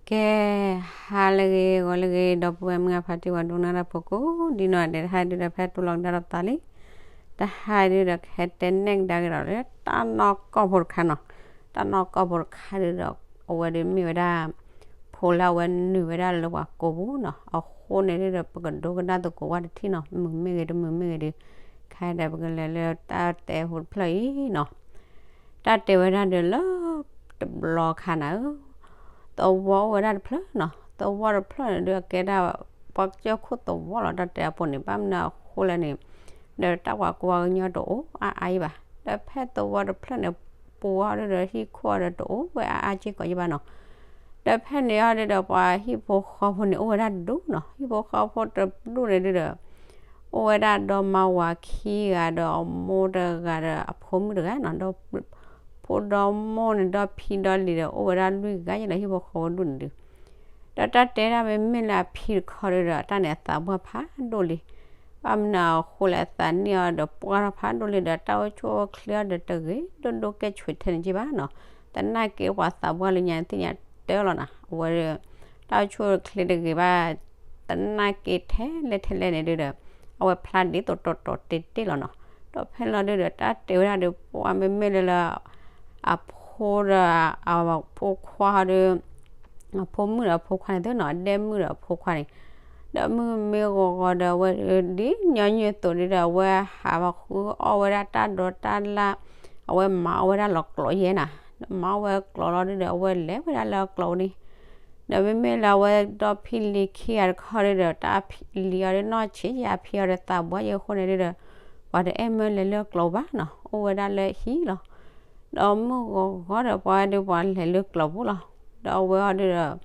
ကဲ, ဟါလၢအဂ့ၤ ဂီၤလၢအဂ့ၤ ဒီပုၢ်ဝဲၢ်မုၢ်အဖါတံၢ် ပှၤဒိကနၣ်တၢ်ဖိကိးဒ်နီၢ်ဒဲး, တဟါဒုဒီး ဖဲတိၢ်လီၤကဒါဒီးသးလံ, တဟါဒုဒီး ကဟဲတဲနဲၣ်ကဒါက့ၤဒီးလၢတၢ်နီၢ်ကီၢ်ဖိတခါနီၤ, တၢ်နီၢ်ကီၢ်ဖိတခါဒုဒီး အဝဲဒုးမ့ၢ်ဝဲဒၣ် ဖိလၢအဝဲနုာ်ဝဲဒၣ်လၢပှၤကိာ်ပူၤနီၤ, အဃိန့ၣ်ဒုဒီး ပကဒိကနၣ်သကိးဝဲတထံၣ်နီၤ, မုာ်မ့ၢ်ဂ့ၤ တမုာ်မ့ၢ်ဂ့ၤဒု, ခဲအံၤဒီး ပကလဲၤလၢတၢ်တဲဖိတဖျၢၣ်အံၤနီၤ. တၢ်တဲဝဲဒၣ်ဒီးလၢ တဘျီခါနၤဧၢ, သဝီအိၣ်ဝဲဒၣ်တဖျၢၣ်နီၤ, သဝီတဖျၢၣ်န့ၣ်ဒုး အကဲဒၣ် ပှၤကစၢၢ်ခိၣ်သဝီလီၤ, တၢ်တဲအပူၤန့ၣ် ဘၣ်မနုၤအဃိလဲၣ်န့ၣ်, ဒီးတၢ်ပှၤကူပှၤကညီတအိၣ်အါအါအံၤဘၣ်, ဒီးဖဲသဝီတဖျၢၣ်န့ၣ် ပူၤအီၤဒုဒီး ဟံၣ်ခိၣ်အီၤဒီးတအိၣ်ဝဲအါအါက့ၢ်ကီးယံၤဘၣ်နီၤ. ဒီးဖဲန့ၣ်အီၤဒုဒီး ပှၤဟံၣ်ဖိဃီဖိန့ၣ် အိၣ်ဝဲဒၣ်တဒူၣ်နီၤ, ဟံၣ်ဖိဃီဖိတဒူၣ်န့ၣ်ဒုဒီး အိၣ်ဝဲဒၣ်ဒီမါဝၤခံဂၤဒီးအမိၢ်တဂၤဒီးအဖိမုၣ်တဂၤနီၤ, ဒီး ဖိဒီမိၢ်န့ၣ် ဒီဖံဒီလံၤဒီး အိၣ်ဝဲဒၣ်လွံၢ်ဂၤယဲလီၤ ဟံၣ်ဖိဃီဖိဒူၣ်န့ၣ်ဒုး. ဒီးတၢ်တဲဒၣ်မ့မ့ၢ်လၢအဖံတခီဒုဒီး တၢ်န့ၣ်အသးပှၢ်ဖးဒိၣ်လံ, ဘၣ်မနုၤအဃိလဲၣ် အသးနံၣ်အီၤဒီးပှၢ်ထီၣ်ဖးဒိၣ်လံဒီး တၢ်အိၣ်ဆူၣ်အိၣ်ချ့အီၤဒီးတဂ့ၤဒိၣ်ဒိၣ်ကဲၣ်ဆိးထဲန့ၣ်က့ၢ်ဘၣ်နီၤ, သနာ်က့ပှၤသးပှၢ်လၢညါသ့ၣ်ညါတၢ်လီၤနီၤ, အဝဲ တၢ်အိၣ်ဆူၣ်အိၣ်ချ့တဂ့ၤဘၣ် သနာ်က့ထဲလဲၣ်ထဲလဲၣ်န့ၣ်ဒုဒီး အဝဲဖျါဒ်သိးတီၤတီၤတဲာ်တဲာ်လီၤနီၤ. ဒီးဖဲလီၤဒုဒီး တၢ်တဲဝဲဒၣ်ဒီး ပှၤမ့မ့ၢ်လၢလၢ အဖိဒီး အဖိခွါဒီး အဖိမုၣ်ဒီးအဖိခွါန့ၣ်သ့နီၤ, အဒဲမုၣ်ဒီးအဖိခွါန့ၣ်, ဒီးမုၢ်မ့ၢ်ဂီၤဂီၤဒီး အဝဲဒ်ညီနုၢ်အသိးဒုဒီး အဝဲဟးဘၣ်ဃုအီၣ်ဝဲဒၣ်တၢ်ဒိးတၢ်လၣ်, အဝဲမၤအီၣ်ဝဲဒၣ်လီၤကျိးယဲနီၤ, ဒီးမၤအီၣ်ဝဲကျိးလီၤဒုဒီး အဝဲလဲၤဝဲဒၣ်လၢအကျိးပူၤန့ၣ်, ဒီးမ့မ့ၢ်လၢအဝဲဒီဖံလံၤခံဂၤတခီဒုဒီး တၢ်လံၤအီၤဒီးနီၢ်ဆံးယဲ အဖံအီၤဒီးသးပှၢ်ယဲအဃိန့ၣ်ဒုဒီး ပှၤတအဲၣ်မၢလဲၤလၢကျိးပူၤဘၣ်နီၤ, အိၣ်ဝဲဒၣ်လၢဟံၣ်လီၤ. ဒီးမုၢ်ဂီၤဂီၤဒီး ပှၤဒုပှၤလဲၤလၢကျိးပူၤလီၤ. ဒီးအဝဲအီၤဒုဒီး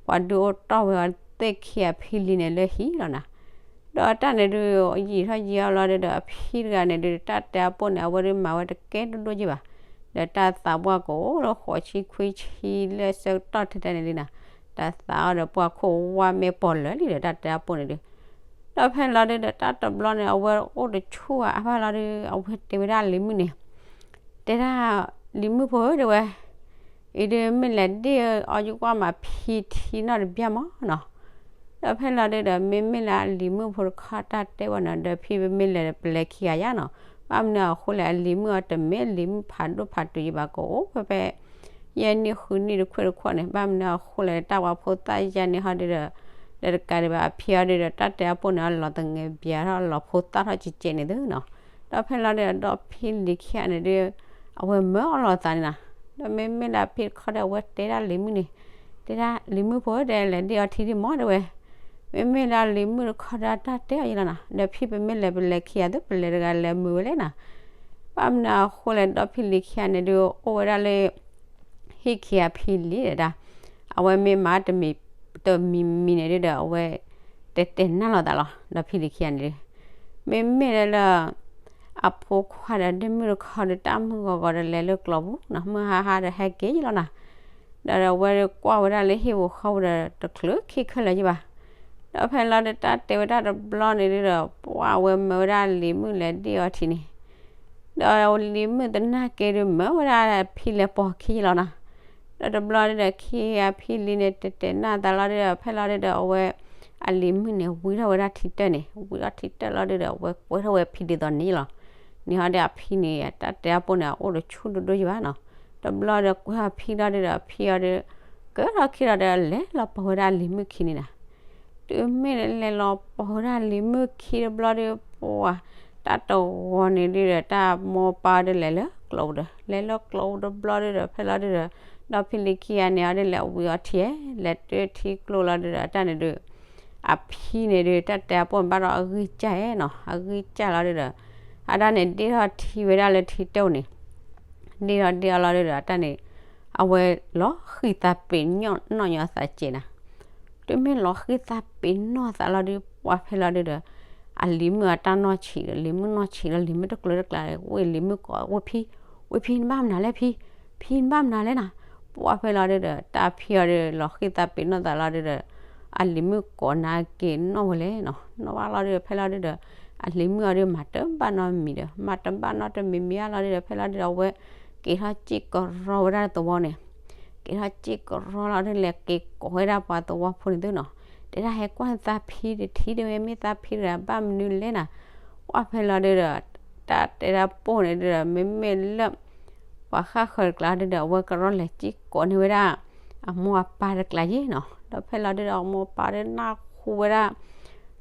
ပှၤဒုအိၣ်တီၢ်ဝဲအီၤသ့ၣ်ခံဂၤဖံလံၤန့ၣ်လၢဟံၣ်လီၤနီၤ. ဒီးတၢ်န့ၣ်ဒု ယံာ်ထီၣ်ယံာ်အီၤလီၤဒုဒီး အဖံတဂၤန့ၣ်ဒု တၢ်တဲအပူၤန့ၣ် အဝဲဒုမၤဝဲတကဲဒိၣ်ဒိၣ်ယံၤဘၣ်, ဒီးတၢ်သးပှၢ်ကအိၣ်လၢဃိးဆံခွံဆံလၢဆၢကတီၢ်ထဲထဲန့ၣ်ဒုနီၤ, တၢ်သးအီၤဒီးပှၤခိၣ်ဝါမ့ၢ်ပီၤလၢာ်လံဒီး တၢ်တဲအပူၤန့ၣ်ဒု ဒီးဖဲလီၤဒုဒီး တၢ်တဘျီန့ၣ် အဝဲအိၣ်တဆူၣ်အါဘၣ်လီၤဒု အဝဲတဲဝဲဒၣ်လံၤမုၣ်န့ၣ်, တဲဒၣ် လံၤမုၣ်ဖိဧၢ တဲဝဲ, အံၤဒုးမ့ၢ်လဲၤဒ့ၣ်အီၤ ယကွၢ်မးဖံထံနီၣ်တဘျီမးနီၤ. ဒီးဖဲလီၤဒုဒီး မ့မ့ၢ်လၢအလံၤမုၣ်ဖိတခီတၢ်တဲဝဲနီၤ, ဒီးဖံပမ့ၢ်လဲၤပလဲၤခံဂၤယါနီၤ, ဘၣ်မနုၤအဃိလဲၣ် အလံၤမုၣ်အီၤတမ့ၢ်လံၤမုၣ်ဖးဒိၣ်ဖးတုၤယံၤဘၣ် ကအိၣ်ဖဲဖဲ ယဲၢ်နံၣ်ဃုနံၣ်တခွ့ၣ်တခွ့ၣ်န့ၣ်, ဘၣ်မနုၤအဃိလဲၣ် တၢ်ပှၤဖိသၣ်ယါန့ၣ်ဟီဒုဒီး ဒီးတကးဒံးဘၣ် အဖံအီၤဒုဒီး တၢ်တဲအပူၤန့ၣ် အလီၤသငဲးဘျါထီၣ် လီၤဖိသၣ်ထီၣ်ကဲကဲန့ၣ်သုနီၤ. ဒီးဖဲလီၤဒုဒီး ဒီဖံလံၤခံဂၤန့ၣ်ဒု အဝဲမၢအီၤလီၤသးန့ၣ်နီၤ. ဒီးမ့မ့ၢ်လၢအဖံတခီဒီး အဝဲတဲဒၣ်လံၤမုၣ်န့ၣ်, တဲဒၣ်လံၤမုၣ်ဖိဒီး လဲၤဒ့ၣ်အီၤထံဒံးမး တဲဝဲ. မ့မ့ၢ်လၢအလံၤမုၣ်တခီဒီး တၢ်တဲအီၤယံၤလီၤနီၤ. ဒီးဖံပမ့ၢ်လဲၤပလဲၤခံဂၤသု ပလဲၤတဂၤလဲၤမုာ်ဝဲလဲၣ်နီၤ. ဘၣ်မနုၤအဃိလဲၣ် ဒီဖံလံၤခံဂၤန့ၣ်ဒု အိၣ်ဝဲဒၣ်လၢ ဟံၣ်ခံဂၤဖံလံၤဒၣ်, အဝဲမ့ၢ်မၤတမံၤ တမံၤမံၤန့ၣ်ဒုဒီး အဝဲ တဲတဲနၢ်လိာ်သးလီၤ. ဒီဖံလံၤခံဂၤန့ၣ်ဒု မ့မ့ၢ်လၢလၢ အဖိခွါဒီးဒ့ၣ်မုၣ်တခီဒီး တၢ်မုၢ်ဂီၤဂီၤဒီး လဲၤလၢကျိးပူၤနီၤ, မုၢ်ဟါဟါဒီး ဟဲက့ၤယံၤလီၤနီၤ. ဒီးအဝဲကွၢ်ဝဲဒၣ်လၢဟံၣ်ပူၤဃီပူၤဒီး တချုးခံခဲလၢာ်ယံၤဘၣ်. ဒီးဖဲလီၤဒု တၢ်တဲဝဲဒၣ်တဘျီန့ၣ်ဒုဒီး ပှၢ်ဝဲမၢဝဲဒၣ်လံၤမုၣ်လဲၤဒ့ၣ်အီၤထံန့ၣ် ဒီးလံၤမုၣ်သနာ်က့ဒု မၢဝဲဒၣ်ဖံလဲၤပိာ်ခံယံၤလီၤနီၤ. ဒီးတဘျီဒုဒီး ခံဂၤဖံလံၤန့ၣ် တဲတဲနၢ်သးလီၤဒုဒီး ဖဲလီၤဒုဒီး အဝဲ အလံၤမုၣ်န့ၣ် ဝံထီၣ်ဝဲဒၣ်ထံတၢၢ်န့ၣ်, ဝံထီၣ်ထံတၢၢ်လီၤဒုဒီး အဝဲကွဲထီၣ်ဝဲဖံဒ်သိးန့ၣ်လီၤ. န့ၣ်ဟီဒီးအဖံန့ၣ် တၢ်တဲအပူၤန့ၣ် အအိၣ်တဆူၣ်ဒိၣ်ဒိၣ်ယံၤဘၣ်နီၤ. တဘျီဒီးကွဲထီၣ်ဖံလီၤဒုဒီး အဖံအီၤဒု ကၢထီၣ်ခံဒီးဒီး လဲၤလီၤပိာ်ဝဲဒၣ်လံၤမုၣ်ခံန့ၣ်နီၤ. တုၤမ့ၢ်လဲၤလီၤပိာ်ဝဲဒၣ်လံၤမုၣ်ခံတဘျီဒီး ပှၤ တၢ်တဂီၤန့ၣ်ဒုဒီး တၢ်မိၢ်ပၢ်ဒုလဲၤလၢကျိးပူၤဒီး လဲၤလၢကျိးပူၤတဘျီဒုဒီး ဖဲလီၤဒုဒီး ဒီဖံလံၤခံဂၤန့ၣ်အီၤဒုလဲၤဝံအီၤထံဧဲ လဲၤတုၤထံကျိလီၤဒုဒီး တၢ်န့ၣ်ဒု အဖံန့ၣ်ဒု တၢ်တဲအပူၤန့ၣ်ဘၣ်ဒီးအဂံၢ်စၢ်ဧဲနီၤ, အဂံၢ်စၢ်လီၤဒုဒီး အတၢ်န့ၣ်ဒ့ၣ်ထီၣ်ထံဝဲဒၣ်လၢထံတၢၢ်န့ၣ် ဒ့ၣ်ထီၣ်ဒ့ၣ်အီၤလီၤဒုဒီး အတၢ်န့ၣ် အဝဲလီၤဃံၢ်သးပ့ၤနီၣ်ညီသးစဲးနီၤ. တုၤမ့ၢ်လီၤဃံၢ်သးပ့ၤနီၣ်သးလီၤဒု ပှၢ်ဖဲလီၤဒုဒီး အလံၤမုၣ်အတၢ်နီၢ်ဆံးဒီး လံၤမုၣ်နီၢ်ဆံးလီၤ လံၤမုၣ်တကျိၤတကျါ ဝဲလံၤမုၣ်ကိး ဝဲဖံ ဝဲဖံနဘၣ်မနုၤလဲၣ်ဖံ ဖံနဘၣ်မနုၤလဲၣ်နီၤ. ပှၢ်ဖဲလီၤဒုဒီး တၢ်ဖံအီၤဒု လီၤဃံၢ်သးပ့ၤနီၣ်သးလီၤဒုဒီး အလံၤမုၣ်ကိးနၤက့ၤနီၣ်ဝဲလဲၣ်နီၤ. နီၣ်ဘၣ်လီၤဒုဒီး ဖဲလီၤဒုဒီး အလံၤမုၣ်အီၤဒု မၤတဘၣ်နီတမံၤဒီး မၤတဘၣ်နီတမံၤမံၤအါလီၤဒုဒီး ဖဲလီၤဒုဒီး အဝဲ က့ၤထီၣ်စံၣ်ကရီဝဲဒၣ်သဝီန့ၣ်, က လဲၤက့ၤထီၣ်စ့ၢ်ကီးလီၤဒီး လဲၤက့ၤကိးဝဲဒၣ်ပှၤသဝီဖိန့ၣ်သုနီၤ, တဲဒၣ်ဟဲကွၢ်သးဖံတထံၣ်တဝဲ မ့ၢ်သးဖံတဂၤဘၣ်မနုၤလဲၣ်နၤ, ပှၢ်ဖဲလီၤဒုဒီး တၢ်တဲဒၣ်ပိၢ်န့ၣ်ဒုဒီး မ့မ့ၢ်လၢ ပှၤဃၣ်ဃၢၤတကျါဒုဒီး အဝဲကရီလဲၤစ့ၢ်ကီးန့ၢ်ဝဲဒၣ် အမိၢ်အပၢ်တကျါယ့ၣ်နီၤ, ဒီးဖဲလီၤဒုဒီး အမိၢ်အပၢ်ဒုနၢ်ဟူဝဲဒၣ်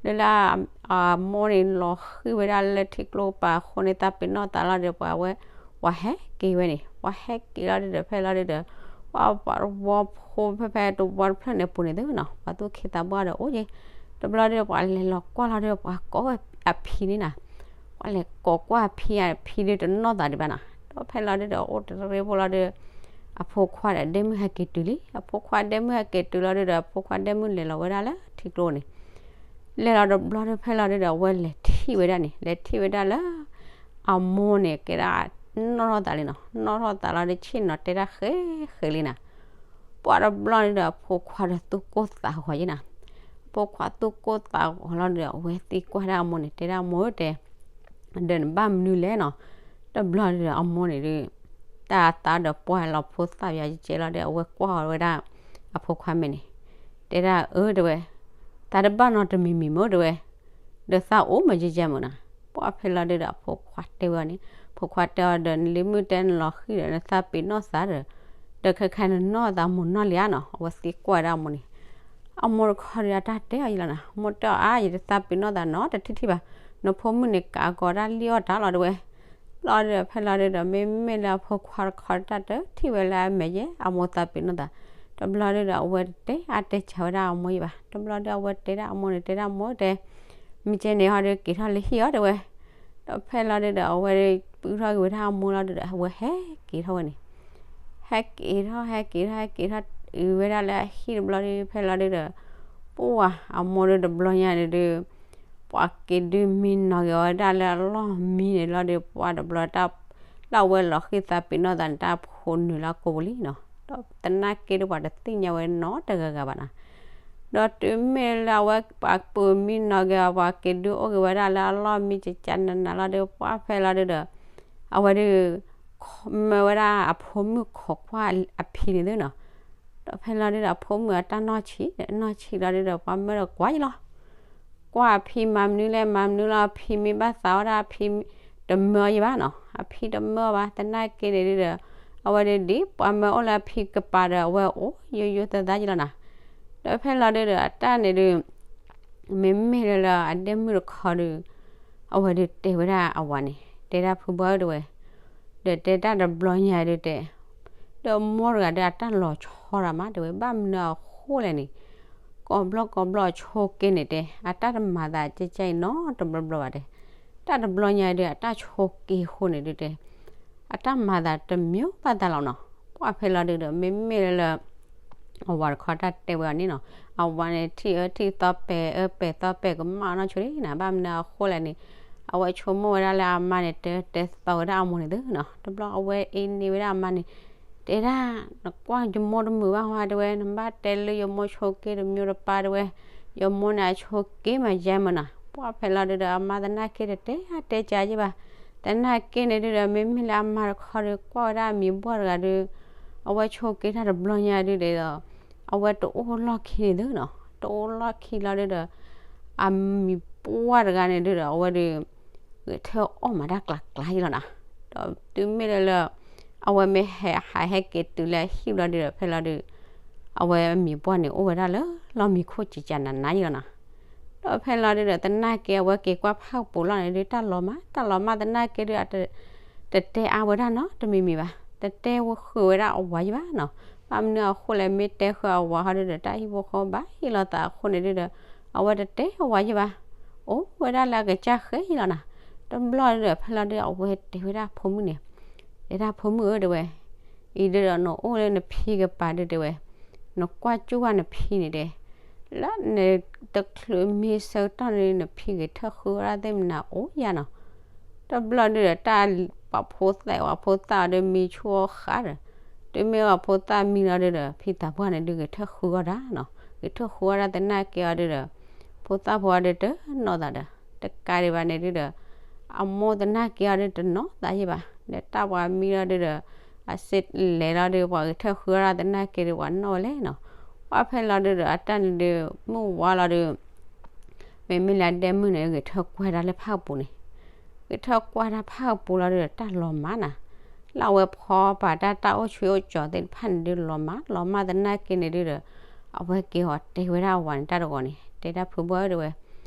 လၢလၢ အမိၢ်န့ၣ်လီၤဃံၣ်ဝဲဒၣ်လၢထံကျိကပၤအဃိန့ၣ် သးပ့ၤနီၣ်သးလီၤဒီး ပှၤဝဲ ပှၤဟဲက့ၤဝဲန့ၣ် ပှၤဟဲက့ၤလီၤဒုဒီး ဖဲလီၤဒုဒီး ပှၤပှၤသဝီဖိဖဲဖဲသဝီတဖျၢၣ်န့ၣ်ပူၤန့ၣ်သုနီၤ ပှၤသူၣ်ခ့သးဘှၣ်ဒီးအိၣ်ယ့ၣ်, တဘျီဒုဒီး ပှၤလဲၤလီၤကွၢ်လီၤဒုဒီး ပှၤကိးအဖံန့ၣ်နၤ, ပှၤလဲၤကိးကွၢ်အဖံအဖံဒုတနီၣ်သးဒံးဘၣ်နၤ, ဒီးဖဲလီၤဒုဒီး အိၣ်တရ့ဖိလီၤဒု အဖိခွါဒီးဒဲမုၣ်ဟဲက့ၤတုၤလံ, အဖိခွါဒဲမုၣ်ဟဲက့ၤတုၤလီၤဒုဒီး အဖိခွါဒဲမုၣ်လဲၤလီၤဝဲဒၣ်လၢထံကျိန့ၣ် လဲၤလီၤတဘျီဒု ဖဲလီၤဒုဒီး အဝဲလဲၤထံၣ်ဝဲဒၣ်န့ၣ် လဲၤထံၣ်ဝဲဒၣ်လၢ အမိၢ်န့ၣ် ကဲဒၣ် နီၣ်ထီၣ်သးလံနီၤ, နီၣ်ထီၣ်သးလီၤဒု ဆ့ၣ်နီၤတဲဒၣ်ဃဲဃဲလံနၤ, ပှၢ်တဘျီဒုဒီး အဖိခွါဒီးသူၣ်ကိၢ်သးဂီၤယ့ၣ်နၤ, အဖိခွါသူၣ်ကိၢ်သးဂီၤလီၤဒုဒီး အဝဲသံကွၢ်ဒၣ်အမိၢ်န့ၣ် တဲဒၣ်အမိၢ်ဧၢတဲ ဒီးနဘၣ်မနုၤလဲၣ်နီၤ, တဘျီဒုဒီးအမိၢ်န့ၣ်ဒု တၢ်သးဒီးပှၢ်လီၤဖိသၣ်ယၤကဲလီၤဒီး အဝဲကွၢ်အီၤဝဲဒၣ် အဖိခွါမဲာ်န့ၣ် တဲဒၣ်အၢတဲဝဲ, သးတဘၣ်နီတမံၤမံၤမၢတဲဝဲ, ဒီးသးအိၣ်မးကဲကဲမၢ်နၤ, ပှၢ်ဖဲလီၤဒုဒီးအဖိခွါတဲဝဲအီၤန့ၣ်, ဖိခွါတဲအီၤဒီး နလံမုၣ်တဲနလီၤဃံၣ်ဒီး နသးပ့ၤနီၣ်သးဒီး ဒီးခဲခါနနီၣ်သးမိၢ်နီၢ်လံဧါနီၤ, အဝဲသံကွၢ်ဝဲဒၣ်အမိၢ်န့ၣ် အမိၢ်တခီဒီးအတၢ်တဲအီၤယလီၤနၤ, မိၢ်တဲအီၤအါ ယတသးပ့ၤနီၣ်သးနီတထံၣ်ထံၣ်ဘၣ်, နဖိမုၣ်န့ၣ် ကးကီးတၢ်လံၣ်အီၣ်တၢ်လီၤတဲဝဲ, လီၤဒုဒီးဖဲလီၤဒုဒီး မ့မ့ၢ်လၢအဖိခွါတခီတၢ်တထံၣ်ဝဲလၢအမဲာ်ယဲ အမိၢ်သးပ့ၤနီၣ်သး, တဘျီဒုဒီး အဝဲတတဲအါတဲစှၤဝဲဒၣ်အမိၢ်ယဲဘၣ်, တဘျီဒုအဝဲတဲဒၣ်အမိၢ်န့ၣ် တဲဒၣ်အမိၢ်တဲ, မ့ၢ်ကဲန့ၣ်ဟီဒုက့ၤထီၣ်လၢဟံၣ်အီၤတဲဝဲ, ဒီးဖဲလီၤဒုဒီး အဝဲပုၢ်ထီၣ်က့ၤဝဲဒၣ်အမိၢ်လီၤဒုဒီး အဝဲဟဲက့ၤထီၣ်ဝဲန့ၣ် ဟဲက့ၤထီၣ် ဟဲက့ၤထီၣ် ဟဲက့ၤထီၣ် အုးဝဲဒၣ်လၢအဟံၣ်တဘျီဒု ဖဲလီၤဒုဒီး ပှၢ်အမိၢ်ဒုတဘျီညါန့ၣ်ဒု ပှၤက့ၤဒုမံနီၤက့ၤအီၤဝဲဒၣ်လၢအလီၢ်မံန့ၣ်လီၤဒု ပှၢ်တဘျီတၢ် လၢအဝဲလီၤဃံၣ်သးပ့ၤနီၣ်သးန့ၣ် တၢ်ဖိနုာ်လၢအကိာ်ပူၤလံနီၤ, ဒီးသနာ်က့ဒုပှၤတသ့ၣ်ညါဝဲနီတဂၤဂၤဘၣ်နၤ, ဒီးတုၤမ့ၢ်လၢအဝဲပှၤပၢၤမံနီၤက့ၤအီၤ ပှၤက့ၤဒုအိၣ်က့ၤဝဲဒၣ်လၢအလီၢ်မံကကနးနးလီၤဒု ပှၢ်ဖဲလီၤဒုဒီး အဝဲဒု မၢဝဲဒၣ်အဖိမုၣ်ခိးကွၢ်အဖံန့ၣ်သုနီၤ, ဒီးဖဲလီၤဒုဒီးအဖိမုၣ်အတၢ်နီၢ်ဆံး နီၢ်ဆံးလီၤဒုဒီး ပှၤမၢဒီးကွၢ်ယလီၤ ကွၢ်အဖံမၤမနုၤလဲၣ် မၤမနုၤလီၤ အဖံမ့ၢ်ဘၣ်သးဝဲဒၣ်အဖံ တမၢယဘၣ်နီၤ, အဖံတမၢဘၣ် သနာ်က့န့ၣ်ဒုဒီး အဝဲဒုဒ်ပှၤမၢအိၣ်လၢအဖံကပၤဒီး အဝဲအိၣ်ယိယိသးသးယလီၤနၤ, ဒီးဖဲလီၤဒုဒီးအတၢ်န့ၣ်ဒု မ့မ့ၢ်လၢလၢအဒဲမုၣ်တခီဒု အဝဲဒုတဲဝဲဒၣ်အဝၤန့ၣ် တဲဒၣ်ဖုဘီဧၢတဲဝဲ, ဒီးတဲတၢ်တဘျီညါဒုတဲ ဒီးမိၢ်တဂၤဒီးအတၢ်လီၤဆီဒၣ်မးတဲဝဲ ဘၣ်မနုၤအဃိလဲၣ်န့ၣ်, ကိးဘျီကိးဘျီအဆိးက့န့ၣ်တဲ အတၢ်တမၤသးကဲကဲအံၤနီတဘျီဘျီဘၣ်တဲ, တၢ်တဘျီညါဒုးအတၢ်ဆိးက့အဃိန့ၣ်ဒုတဲ, အတၢ်မၤသးတမံၤဘၣ်သးလီၤနီၤ, ပှၢ်ဖဲလီၤဒုဒီး မ့မ့ၢ်လၢလၢ အဝၤတခီတၢ်တဲဝဲအီၤန့ၣ်နီၤ, အဝၤန့ၣ်ထံၣ်အၢထံၣ်သီပဲာ် အၢပဲာ်သီပဲာ်ကမၣ်အီၤနီၢ်ဆိဒံးနၤ, ဘၣ်မနုၤအဃိလဲၣ်န့ၣ်, အဝဲဆိကမိၣ်ဝဲဒၣ်လၢအမါန့ၣ် တဲတဲသီဝဲဒၣ်အမိၢ်န့ၣ်သုနီၤ, တဘျီအဝဲအ့န့ၢ်ဝဲဒၣ်အမါန့ၣ်, တဲဒၣ် နကွၢ်ယမိၢ်တမုာ်ဘၣ်ဟါတဲဝဲ နဘၣ်တဲလၢယမိၢ်ဆိးက့တမံၤတပၤတဲဝဲ, ယမိၢ်န့ၣ်အဆိးက့မးယဲမးနီၤ, ပှၢ်ဖဲလီၤဒုဒီး အမါသနာ်က့တတဲအါတဲကးယဲဘၣ်, သနာ်က့န့ၣ်ဒုဒီး မ့မ့ၢ်လၢအမါတခီဒုး ကွၢ်ဝဲဒၣ်အမံၤပှၢ်တဂၤဒုး, အဝဲဆိးက့တၢ်တဘျီညါဒုဒီး အဝဲတအိၣ်လီၢ်ခံန့ၣ်သုနီၤ, တအိၣ်လီၢ်ခံလီၤဒုဒီး အမံၤပှၢ်တဂၤန့ၣ်ဒုဒီး အဝဲဒုး ဂဲၤထၢၣ်အီၣ်မးတၢ်ကျးကျါယလီၤနၤ, ဒီးတုၤမ့ၢ်လၢလၢ အဝဲမ့ၢ်ဟဲဟးဟဲက့ၤတုၤလၢအဟံၣ်ဘျီဒုဒီး ဖဲလီၤဒုး အဝဲအမံၤပှၢ်န့ၣ်အိၣ်ဝဲဒၣ်လၢလီၢ်မံခိၣ်ကကနးနးယလီၤနၤ, ဒီးဖဲလီၤဒုဒီး သနာ်က့အဝဲက့ၤကွၢ်ဖးကပူၤလီၢ်န့ၣ်ဒုး တၢ်လီၤမး တၢ်လီၤမးသနာ်က့ဒုး တတဲအါဝဲဒၣ်နီတမံၤမံၤဘၣ်, တတဲဃုာ်ဝဲဒၣ်အဝၤယဘၣ်နီၤ, ဘၣ်မနုၤအဃိလဲၣ် မ့ၢ်တဲဃုာ်အဝၤဟီဒုဒီး တၢ်ဟံၣ်ဖိဃီဘၣ်ဟ့ၣ်လီၤသးအဃိန့ၣ်ဒုဒီး အဝဲတတဲအဝၤယဘၣ်, အိၣ်ဝဲဒၣ်လၢအကစၢ်ဃဲယလီၤနၤ, တဘျီဒုဒီး ဖဲလီၤဒုဒီး အဝဲတဲဝဲဒၣ်ဖိမုၣ်န့ၣ်, တဲဒၣ်ဖိမုၣ်ဧၢတဲဝဲ, အံၤဒုဒီး နအိၣ်လၢနဖံကပၤဒုတဲဝဲ, နကွၢ်ကၠူၣ်ဝဲနဖံန့ၣ်တဲ, လၢနတချုးမံဆၢကတီၢ်န့ၣ် နဖံဂဲၤထၢၣ်ဃုအီၣ်ဒၣ်သ့ၣ်မနၤအိၣ်ယါနီၤ, တဘျီဒုဒီး တၢ်ပှၤဖိသၣ် ပှၤဖိသၣ်အီၤဒုးမံဆူၣ်အီၣ်ဃးဒီး, တုၤမ့ၢ်ပှၤဖိသၣ်မံလီၤဒုဒီး ဖံသးပှၢ်န့ၣ်ဒုးဂဲၤထၢၣ်ဃုအီၣ်တၢ်နီၤ, ဂဲၤထၢၣ်ဃုအီၣ်ဒၣ်သနာ်က့အီၤဒုဒီး ဖိသၣ်ဖိအီၤဒုးတနီၣ်သးဒီး တကးဒံးဘၣ်န့ၣ်ဒုဒီး အမိၢ်သနာ်က့အီၤဒုးတနီၣ်သးယဲၢ်ဘၣ်, ဒီးတၢ်ပှၤမံလီၤဒုဒီး အစ့လဲၤလီၤဒုး ပှၤဂဲၤထၢၣ်ဃုအီၣ်တၢ်သနာ်က့ဒုး ပှၤနီၣ်ဝဲလဲၣ်နီၤ. ပှၢ်ဖဲလီၤဒုးဒီး အတၢ်န့ၣ်ဒုး မုၢ်ဝါလီၤဒုး မ့မ့ၢ်လၢအဒဲမုၣ်န့ၣ် ဂဲၤထၢၣ်ကွၢ်တၢ်လၢဖၣ်ကပူၤန့ၣ်, ဂဲၤထၢၣ်ကွၢ်တၢ်ဖၣ်ကပူၤလီၤဒုးဒီး တၢ်လီၤမၢ်နၤ, လၢအဝဲဖီပာ်တၢ် တၢ်အိၣ်ဆံးအိၣ်ကၠီၤသ့ၣ်တဖၣ်န့ၣ်ဒုး လီၤမၢ် လီၤမၢ်သနာ်က့န့ၣ်ဒုးဒီး အဝဲက့ၤဟီၤတဲဝဲဒၣ်အဝၤန့ၣ် တၢ်တဂီၤန့ၣ် တဲဒၣ်ဖုဘီဧၢ တဲဝဲ,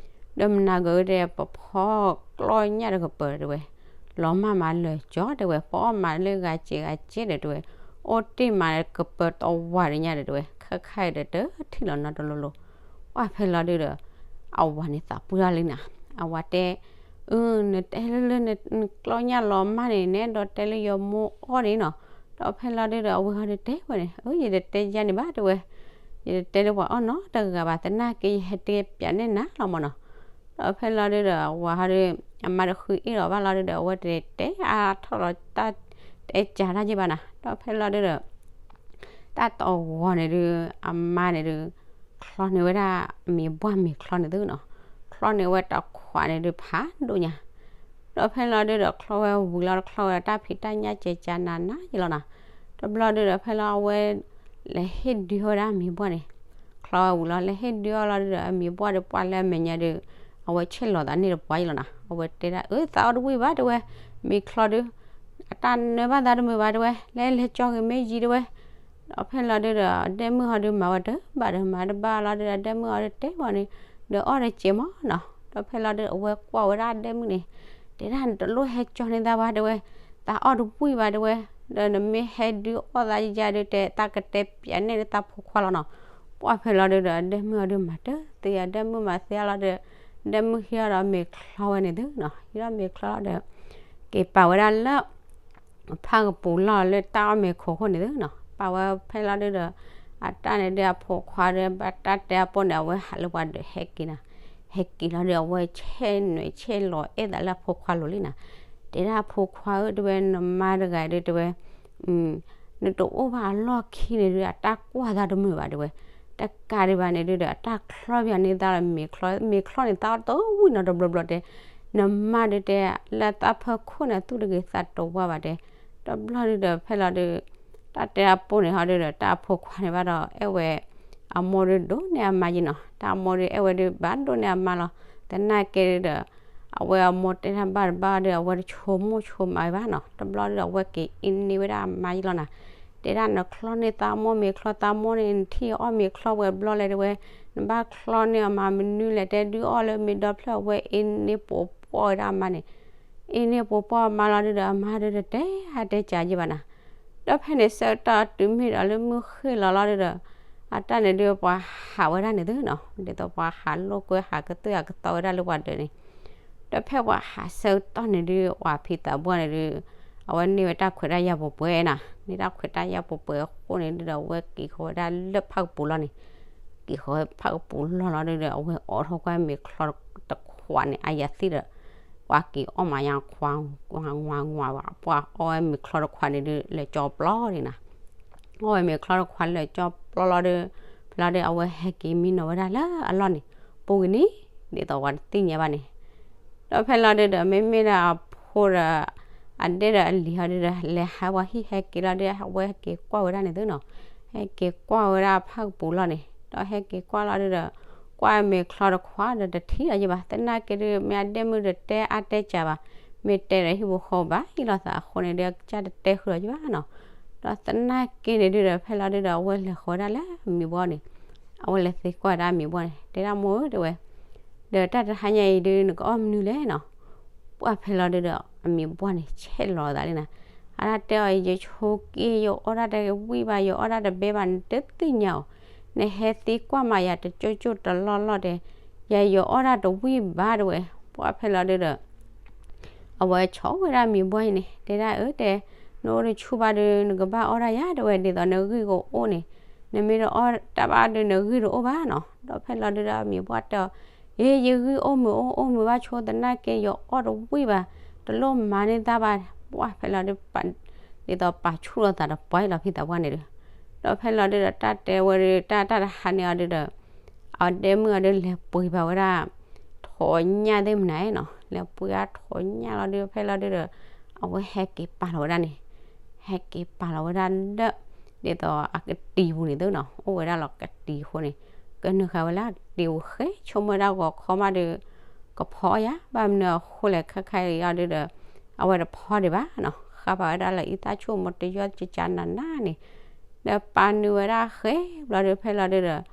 ဒီးမနၤဂ့ၤဧၢ တဲ ပဖီကျီၢ်ညၣ်တကပၤ တဲဝဲ, လီၤမၢ်မးလၢာ်ကၠီ တဲဝဲ, ပအီၣ်မးလၢဂၤစဲးဂၤစဲးဒီး တဲဝဲ, အိၣ်တ့ၢ်မးကပၤတဝၤဒီးညၣ်ဒီး တဲဝဲ, ခဲခါအံၤဒီးတထံၣ်လီၤနီတလိၤလိၤ. ပှၢ်ဖဲလီၤဒုးဒီး အဝၤန့ၣ်သးပှၢ်ထီၣ်လံနၤ, အဝၤတဲ အၢ နတဲလၢလၢနကျီၢ်ညၣ်လီၤမၢ်န့ၣ် နအဲၣ်ဒိးတဲလၢယမိၢ်အီၣ်န့ၣ်နီၤ. ဒီးဖဲလီၤဒုးဒီး အဝဲဟီဒုးတဲဝဲန့ၣ် အၢ ယတတဲယၤန့ၣ်ဘၣ် တဲဝဲ, ယတတဲလၢပှၤအီၣ်နီတဂၤဘၣ် သနာ်က့ ယဟဲတဲပၠးနဲၣ်နၤလီၤမၢ်နီၤ. ဒီးဖဲလီၤဒုးဒီး အဝၤဟီဒုး အမါတဃုအ့ၣ်လီၤဘၣ်လီၤဒုးဒီး အဝဲတတဲအါထီၣ်လီၤတၢ် တဲကၢ်တၢ်က့ဘၣ်နၤ. ဒီးဖဲလီၤဒုးဒီး တၢ်တဂီၤန့ၣ်ဒုး အမါန့ၣ်ဒုး ချီန့ၢ်ဝဲဒၣ် မ့ၤဘှၢ်မ့ၤချီန့ၣ်သုနီၤ, ချီန့ၢ်ဝဲတခွးန့ၣ်ဒုး ဖးဒိၣ်ညါ. ဒီးဖဲလီၤဒုးဒီး ချီဝဲဝံၤလီၤ ချီဝဲဒီး တၢ်ဖံးတၢ်ညၣ်ကဲးကၢနးနးယလီၤနၤ. တဘျီဒုးဒီး ဖဲလီၤအဝဲ လဲၤဟ့ၣ်ဒုးဝဲဒၣ်မ့ၤဘှၢ်န့ၣ်, ချီဝဲဝံၤလီၤ လဲၤဟ့ၣ်ဒုးအီၣ်လီၤဒုးဒီး အမ့ၤဘှၢ်ဒီး ပှၢ်လၢအမဲာ်ညါဒုး အဝဲဆဲးလီၤသးန့ၢ်တပှၢ်ယလီၤနၤ. အဝဲတဲဒၣ် အၢ သးအီၣ်တဝံၣ်ဘၣ် တဲဝဲ, မ့ၤချီဒုး အတၢ်နၢဘၣ်သးတမုာ်ဘၣ် တဲဝဲ, လဲၤလဲၤကၠီဂ့ၤမ့ၢ်ယံၤ တဲဝဲ. ဒီးဖဲလီၤဒုးဒီး အဒဲမုၣ်ဟီဒုးမၤဝဲတဘၣ်ဒီး မၤတဘၣ်လီၤဒုးဒီး အဒဲမုၣ်ဟီဒုးတဲဝဲန့ၣ် ဒီးအီၣ်တစဲးမၢ်နီၤ. ဒီးဖဲလီၤဒုး အဝဲကွၢ်ဝဲဒၣ်အဒဲမုၣ်န့ၣ် တဲဒၣ် နတလိၣ်ဟဲကၠီန့ၢ်သးဘၣ် တဲဝဲ, သးအီၣ်တဝံၣ်ဘၣ် တဲဝဲ, ဒီးနမ့ၢ်ဟဲဒုးအီၣ်သးယၤဒုး တဲ သးကတဲပၠးနဲၣ်လၢသးဖိခွါလီၤနီၤ. ပှၢ်ဖဲလီၤဒုးဒီး အဒဲမုၣ်ဟီဒုးမၤတသ့ အဒဲမုၣ်မၤသ့အါလီၤဒီး အဒဲမုၣ်ဟံးထီၣ်ဒီးမ့ၤချီဝဲန့ၣ်သုနီၤ, ဟံးထီၣ်မ့ၤချီလီၤဒီး က့ၤပာ်ဝဲဒၣ်လၢ ဖၣ်ကပူၤလီၢ်လၢတၢ်အီၣ်မ့ၤခိးခိၣ်န့ၣ်သုနီၤ. ပာ်ဝဲဖဲလီၤဒုးဒီး အတၢ်န့ၣ်ဒုး အဖိခွါဒီး ဘၣ်တၢ်တဲအပိၢ်န့ၣ် အဝဲဟးလၢပှၤဒီးဟဲက့ၤနၤ, ဟဲက့ၤလီၤဒုး အဝဲဆဲးနွဲးဆဲးလီၤအဲၣ်သးလၢအဖိခွါလိၤလံနၤ. တဲဒၣ်အဖိခွါဧၢ တဲဝဲ နမါတဂၤဒုး တဲဝဲ နတအိၣ်ဘၣ်အလီၢ်ခံန့ၣ်ဒုး အတၢ်ကွၢ်သးတမုာ်ဘၣ် တဲဝဲ, တကးဒံးဘၣ်န့ၣ်ဒုးဒီး အတၢ်ချီပၠးန့ၢ်သးလၢမ့ၤချီ, မ့ၤချီန့ၣ် သးအီၣ်တဝံၣ်နီတဘျီဘျီတဲ, နမါဒုးတဲ လၢသးဖၢခိၣ်န့ၣ် သူၣ်တဂ့ၤသးတဝါဘၣ်တဲ. တဘျီဒုးဒီး ဖဲလီၤဒုး တၢ်တဲအပိၢ်န့ၣ်ဟီဒုးဒီး တၢ်အဖိခွါန့ၣ်ဘၣ်ဒီး အဲၣ်ဝဲ အမိၢ်ဒုးဒိၣ်န့ၢ်အမါယံၤနီၤ, တၢ်အမိၢ်ဒုးအဲၣ်ဝဲဒုးဘၣ်ဒိၣ်န့ၢ်အမါလီၤ. သနာ်က့ဒုးဒီး အဝဲအမိၢ်တဲတၢ်ဘၣ်တဘၣ်ဒီး အဝဲတဆိမိၣ်ဆိမးဝဲဘၣ်နီၤ. တဘျီဒုးဒီး အဝဲက့ၤအ့န့ၢ်ဝဲဒၣ်အမါယံၤလီၤနၤ. တဲဒၣ်နချီန့ၢ်သးမိၢ်မ့ၤချီသးမိၢ်န့ၣ် နထံၣ်အီၣ်မ့ၤချီဝဲဘျီလဲၣ် တဲဝဲ, နဘၣ်ချီန့ၢ်အမါမနုၤလဲၣ် တဲဒုးအီၣ်လၢမ့ၤဒီဖျၢၣ် အဝဲအ့န့ၢ်ပိာ်ပှီၢ်ဝဲဒၣ်အမါန့ၣ် အ့န့ၢ်ပိာ်ပှီၢ်အမါလီၤဒုးဒီး အမါဒုးတတဲအါတဲကးယံၤဘၣ်နၤ. ဒီးဖဲန့ၣ်ဆၢကတီၢ်တုၤမ့ၢ်ဒီးလၢမုၢ်ဃ့ၢ်လီၤလီၤဒုးဒီး အတၢ်န့ၣ်ဒုးပှၤဟးဝဲဒၣ်န့ၣ်သုနီၤ, ဒ်သိးပှၤဟးလိာ်ကွဲဟးကသၢၣ်ဟးကသီဝဲဒၣ်လၢပှၤဒၢးန့ၣ်. ဒီးဖဲပှၤဟးဆၢကတီၢ်န့ၣ်ဒုး ပှၤဖံသးပှၢ်န့ၣ်ဒုး အဝဲန့ၢ်ဝဲတၢ်ခွဲးတၢ်ယာ်ပှဲၤပှဲၤနၤ, န့ၢ်တၢ်ခွဲးတၢ်ယာ်ပှဲၤပှဲၤအဃိန့ၣ်ဒုးဒီး အဝဲက့ၤဃီၤဝဲဒၣ်လၢဖၣ်ကပူၤလီၤန့ၣ် က့ၤဃီၤဝဲဖၣ်ကပူၤလီၢ်လီၤဒုးဒီး အဝဲအိးထီၣ်ကွၢ်မ့ၤချီတခွးန့ၣ် အယၤသံဒီး ပှၤက့ၤအီၣ်မးယါခွါ ဝါဝါဝါဝါ ပှၤအီၣ်ဝဲမ့ၤချီတခွးန့ၣ်ဒုး လဲၤကၠီပျီန့ၣ်နၤ. အီၣ်ဝဲမ့ၤချီတခွးလဲၤကၠီပျီလီၤဒုး ဖဲလီၤဒုး အဝဲဟဲက့ၤမံနီၤဝဲဒၣ်လၢအလီၢ်န့ၣ် ပူၤကွံာ်န့ၣ် ဒ်သိးပှၤတသ့ၣ်ညါဘၣ်န့ၣ်. ဒီးဖဲလီၤဒုးဒီး မ့မ့ၢ်ဒီးအဖိဒီး အဒဲဒီးအလံၤဟီဒုးဒီး လဲၤဟးပှၤဟံၣ်ဟဲက့ၤလီၤဒုး အဝဲဟဲက့ၤကွၢ်ဝဲဒၣ်န့ၣ်သုနီၤ, ဟဲက့ၤကွၢ်ဝဲဒၣ်ဖၣ်ကပူၤလီၢ်န့ၣ် ဒီးဟဲက့ၤကွၢ်လီၤဒုးဒီး ကွၢ်မ့ၤချီတခွးဒီးတထံၣ်လီၤယဘၣ်, သနာ်က့ဒုး မ့ၢ်အဒဲမုၣ်ဒီးတဲအါတဲကးဘၣ်, မ့ၢ်တဲဒီးဟံၣ်ဖိဃီဘၣ်အံၤလိာ်သးအဃိန့ၣ်ဒုး အကစၢ်တတဲဃုာ်လီၤယဘၣ်နီၤ. ဒီးသနာ်က့န့ၣ်ဒုးဒီး ဖဲလီၤဒုးဒီး အဝဲလဲၤဃီၤဝဲဒၣ်လၢအမံၤဘှီန့ၣ်, အဝဲလဲၤသံကွၢ်ဒၣ်အမံၤဘှီန့ၣ် တဲဒၣ်မိၢ်ဧၢ တဲဝဲ ဒီးတၢ်တဟါညါအံၤဒုး နကအီၣ်မနုၤလဲၣ်နီၤ. ပှၢ်ဖဲလီၤဒုးဒီး အမံၤဘှီန့ၣ် ဆဲးလီၤသးလံနၤ, အတၢ်တဲအီၤ ယဆိးက့ ယအီၣ်တၢ်တဝံၣ်ဘၣ် ယအီၣ်တၢ်တဘဲဘၣ် နတသ့ၣ်ညါအီၤ, နဟဲသံကွၢ်မးယၤတကၠိၣ်ကၠိၣ်တလီၢ်လီၢ်တဲ, ယၤယအီၣ်တၢ်တဝံၣ်ဘၣ်တဲဝဲ. ပှၢ်ဖဲလီၤဒုးဒီး အဝဲဆိဝဲဒၣ်မံၤဘှီအံၤန့ၣ် တဲဒၣ်အၢတဲ, နအိၣ်တဆူၣ်ဘၣ်ဒုး နကဘၣ်အီၣ်တၢ်ယၤတဲဝဲ, ဒ်သိးနဂံၢ်ကအိၣ်န့ၣ်, နမ့ၢ်တအီၣ်တၢ်ဘၣ်ဒုး နဂံၢ်တအိၣ်ဘၣ်နီၤ. ဒီးဖဲလီၤဒုးဒီး မံၤဘှီတဲအီၤ, အ့ ယဂံၢ်အိၣ်မုာ်အိၣ် အိၣ်မုာ်ဘၣ်ဆိသနာ်က့ ယအီၣ်တဝံၣ်ဘၣ်, တလိၣ်မၤန့ၢ်သးဘၣ်. ပှၢ်ဖဲလီၤဒုး ဒ်သိးပာ်ဆူၣ်လိာ်သးတပှၢ်အံၤလီၤ ဖံသးပှၢ်န့ၣ်ဒုး. ဒီးဖဲလီၤဒုးဒီး တၢ်တဲဝဲဒုး တၢ်တၢ်တဟါန့ၣ်အီၤဒုးဒီး အဒဲမုၣ်အီၤဒုး လဲၤပှ့ၤဘၣ်ဝဲဒၣ် ထိးညၣ်သ့ၣ်မနုၤနီၤ, လဲၤပှ့ၤအါထိးညၣ်လီၤဒုး ဖဲလီၤဒုးဒီး အဝဲဟဲက့ၤပာ်လီၤဝဲဒၣ်န့ၣ်, ဟဲက့ၤပာ်လီၤဝဲဒၣ်လၢ ဒ်သိးအကတံၤပူၤန့ၣ်သုနီၤ, အိၣ်ဝဲဒၣ်လီၤကတံၤအဃိန့ၣ်, ကနုာ်ဃာ်ဝဲလၢအကတံၤပူၤ ဃ့ဆိကမိၣ်ဝဲဒၣ်ဂီၤခီမးဒီး ကဖီယၤ, ဘၣ်မနုၤအဃိလဲၣ် ခဲခါအံၤအီၤဒုဒီး အဝဲတဖီဒံးဘၣ်နီၤ, ဃါပာ်ဝဲဒၣ်လၢအံသၣ်ဆူၣ်မ့ၢ်တယီၢ်ကကနၤနၤန့ၣ်, ဒီးပာ်နုာ်ဝဲဒၣ်ဃ့ဘျီဒီး ဖဲလီၤဒုဒီး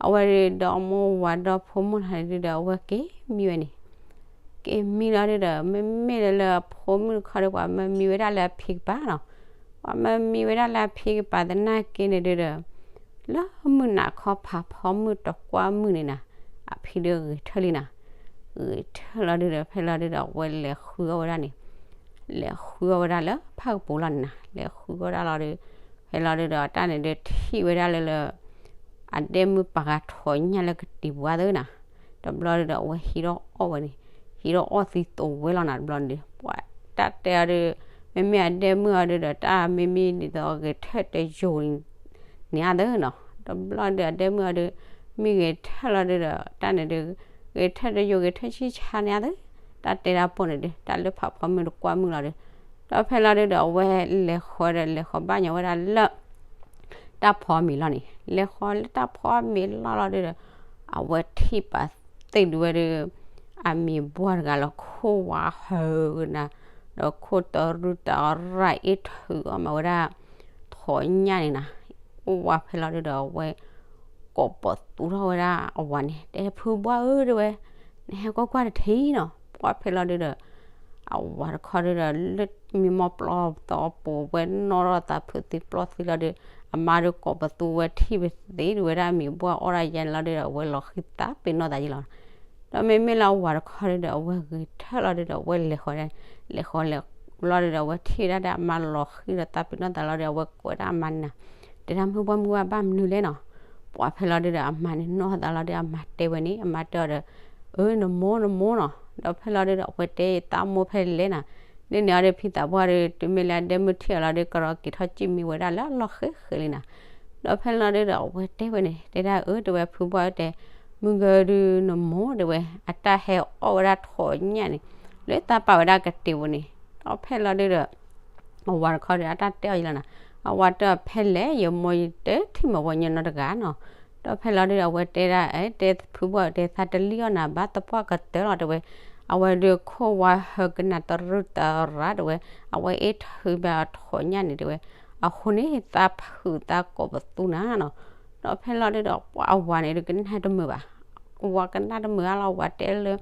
အဝဲဒီးအမိၢ်ဝၤဒီးဖိမုၣ်တဂၤန့ၣ်ဒုဒီး အဝဲက့ၤမံဝဲန့ၣ် က့ၤမံလီၤဒုဒီး မ့မ့ၢ်လၢအဖိမုၣ်တခီဒီး ပှၤမၢမံဝဲဒၣ်လၢအဖံကပၤနီၤ, ပှၤမၢမံဝဲဒၣ်လၢအဖံကပၤသနာ်က့န့ၣ်ဒုဒီး လၢမုၢ်နၤခီဖးဖီမုၢ်တကွၢ်မုၢ်န့ၣ်နၤ, အဖံဒုဂဲၤထၢၣ်လံနၤ, ဂဲၤထၢၣ်လီၤဒုဒီး ဖဲလီၤဒုဒီး အဝဲလဲၤဃုအီၣ်ဝဲဒၣ်န့ၣ်, လဲၤဃုအီၣ်ဝဲဒၣ်လၢဖၣ်ကပူၤလီၤန့ၣ်နၤ, လဲၤဃုအီၣ်ဝဲဒၣ်လီၤဒီး ဖဲလီၤဒုဒီး တၢ်န့ၣ်ဒုးထံၣ်ဝဲဒၣ်လၢလၢ အဒဲမုၣ်ပာ်ဃာ်ထိးညၣ်လၢကတံၤပူၤအသၢနၤ, တဘျီဒုဒီး အဝဲဟံးထီၣ်အီၣ်ဝဲန့ၣ်, ဟံးထီၣ်အီၣ်သံသိးဝဲလီၤနၤ, တဘျီန့ၣ်ဒုး ပှၤတၢ်တဲအီၤဒုး မ့မ့ၢ်အဒဲမုၣ်အီၤဒုဒီး တၢ်မ့မ့ၢ်ဒ်သိးဂဲၤထၢၣ်တယိာ်န့ၣ်အသၢနီၤ, တဘျီဒုး အဒဲမုၣ်အီၤဒုး မ့ၢ်ဂဲၤထၢၣ်လီၤဒုဒီး တၢ်န့ၣ်ဒုး ဂဲၤထၢၣ်တယိာ် ဂဲၤထၢၣ်ဆံၣ်ဆါန့ၣ်အသၢ, တၢ်တဲဒၣ်ပိၢ်န့ၣ်ဒုး တၢ်လၢဖးဖီမုၢ်တကွၢ်မုၢ်လီၤဒီး, ဒီးဖဲလီၤဒုဒီး အဝဲလဲၤဃီၤဒီး လဲၤဃီၤဘၣ်ညီဝဲဒၣ်လၢ တၢ်ဖီမ့ၤလီၤန့ၣ်, လဲၤဃီၤလၢတၢ်ဖီမ့ၤလီၤလီၤဒုဒီး အဝဲထံၣ်ပာ်သ့ၣ်ဒုးဝဲဒုး အမံၤဘှၢ်တဂၤလီၤ ခိၣ်ဝါဟၢကနၤ, ဒီးခိၣ်တရူးတရၣ်အ့ၣ်ထုးအီၣ်မးဝဲဒၣ် ထိးညၣ်န့ၣ်နၤ, အိၣ်ဝဲဖဲလီၤဒုဒီး အဝဲ ကိးပသူထီၣ်ဝဲဒၣ်အဝၤန့ၣ် တဲဖုဘှၢ်ဧၢတဲဝဲ, နဟဲကွၢ်ကွၢ်တထံၣ်နီၤ, ပှၢ်ဖဲလီၤဒုဒီး အဝၤတခီဒုဒီး လၢမံမီၢ်ပျီသီပူၤ ဝဲနီၣ်ထီၣ်သးဖုးသံပျီသံလီၤဒီး အမါဒုးကိးပသူဝဲထံၣ်ဝဲသ့ဒုးဝဲဒၣ် အမံၤဘှၢ်အီၣ်ဒၣ်ယဲန့ၣ်လီၤဒုဒီး အဝဲလီၤဃံသးပ့ၤနီၣ်သးယံလီၤ. ဒီးမ့မ့ၢ်လၢအဝၤတခီဒုဒီး အဝဲဂဲၤထၢၣ်လီၤဒုဒီး အဝဲလဲၤဃီၤ, လဲၤဃီၤလဲၤလီၤဒုဒီး အဝဲထံၣ်ဝဲဒၣ်ဒီး အမါလီၤဃံဒီးသးပ့ၤနီၣ်သးလီၤဒီး အဝဲကိးဝဲဒၣ်အမါန့ၣ်နၤ, တဲဒၣ်မုၢ်ဘှၢ်မုၢ်ဘှၢ်ဘၣ်မနုၤလဲၣ်နီၤ. ပှၢ်ဖဲလီၤဒုဒီး အမါန့ၣ်နီၣ်သးလီၤဒီး အမါတဲဝဲန့ၣ် အမါတဲအီၤဒီး အၢ နမိၢ်နမိၢ်နီၤ. ဒီးဖဲလီၤဒုဒီး အဝဲတဲသးမိၢ်ဖဲလဲၣ်နၤ, ဒ်န့ၣ်အီၤဒီး ဖံသးပှၢ်ဒီး တုၤမ့ၢ်လၢအဒဲမုၢ်ထံၣ်အီၤလီၤဒီး ကရီက့ၤထီၣ်စံၣ်မံဝဲဒၣ်လၢအလီၢ်ဃဲဃဲလံနၤ. ဒီးဖဲလီၤဒုဒီး အဝဲတဲဝဲန့ၣ် တဲဒၣ်အၢ တဲဝဲဖုဘှၢ်ဧၢတဲ, မုၢ်ဂၢၤဒုးနမိၢ်တဲဝဲ အတၢ်ဟဲအီၣ်ဝဲဒၣ်ထိးညၣ်န့ၣ် လၢသးပာ်ဝဲဒၣ်ကတ့ၤပူၤန့ၣ်. ဒီးဖဲလီၤဒုဒီး အဝၤတခီဒီး အတၢ်တဲအီၤယံလီၤနၤ, အဝၤတဲအီၤဖဲလဲၣ် ယမိၢ်ယတထံၣ်မၤဝဲညီနီတဂၤနီၤ. ဒီးဖဲလီၤဒုဒီး အဝဲတဲဒၣ် အဲ တဲဖုဘှၢ်တဲ သးတလံၣ်အီၣ်နၤဘၣ်သပှၢ်ကတၢၢ်လီၤတဲဝဲ, အဝဲဒုးခိၣ်ဝါဟၢကနၤတရူးတရၣ်တဲဝဲ, အဝဲအ့ၣ်ထုးဘၣ်အထိးညၣ်န့ၣ်တဲဝဲ, အဃိန့ၣ် သးဖုးသးကိးပသူနၤနီၤ. ဒီးဖဲလီၤဒုဒီး ပှၢ်အဝၤန့ၣ်ဒုးကနၣ်တမုာ်ဘၣ် ဝၤကနၣ်တမုာ်အါလီၤ ဝၤတဲလၢ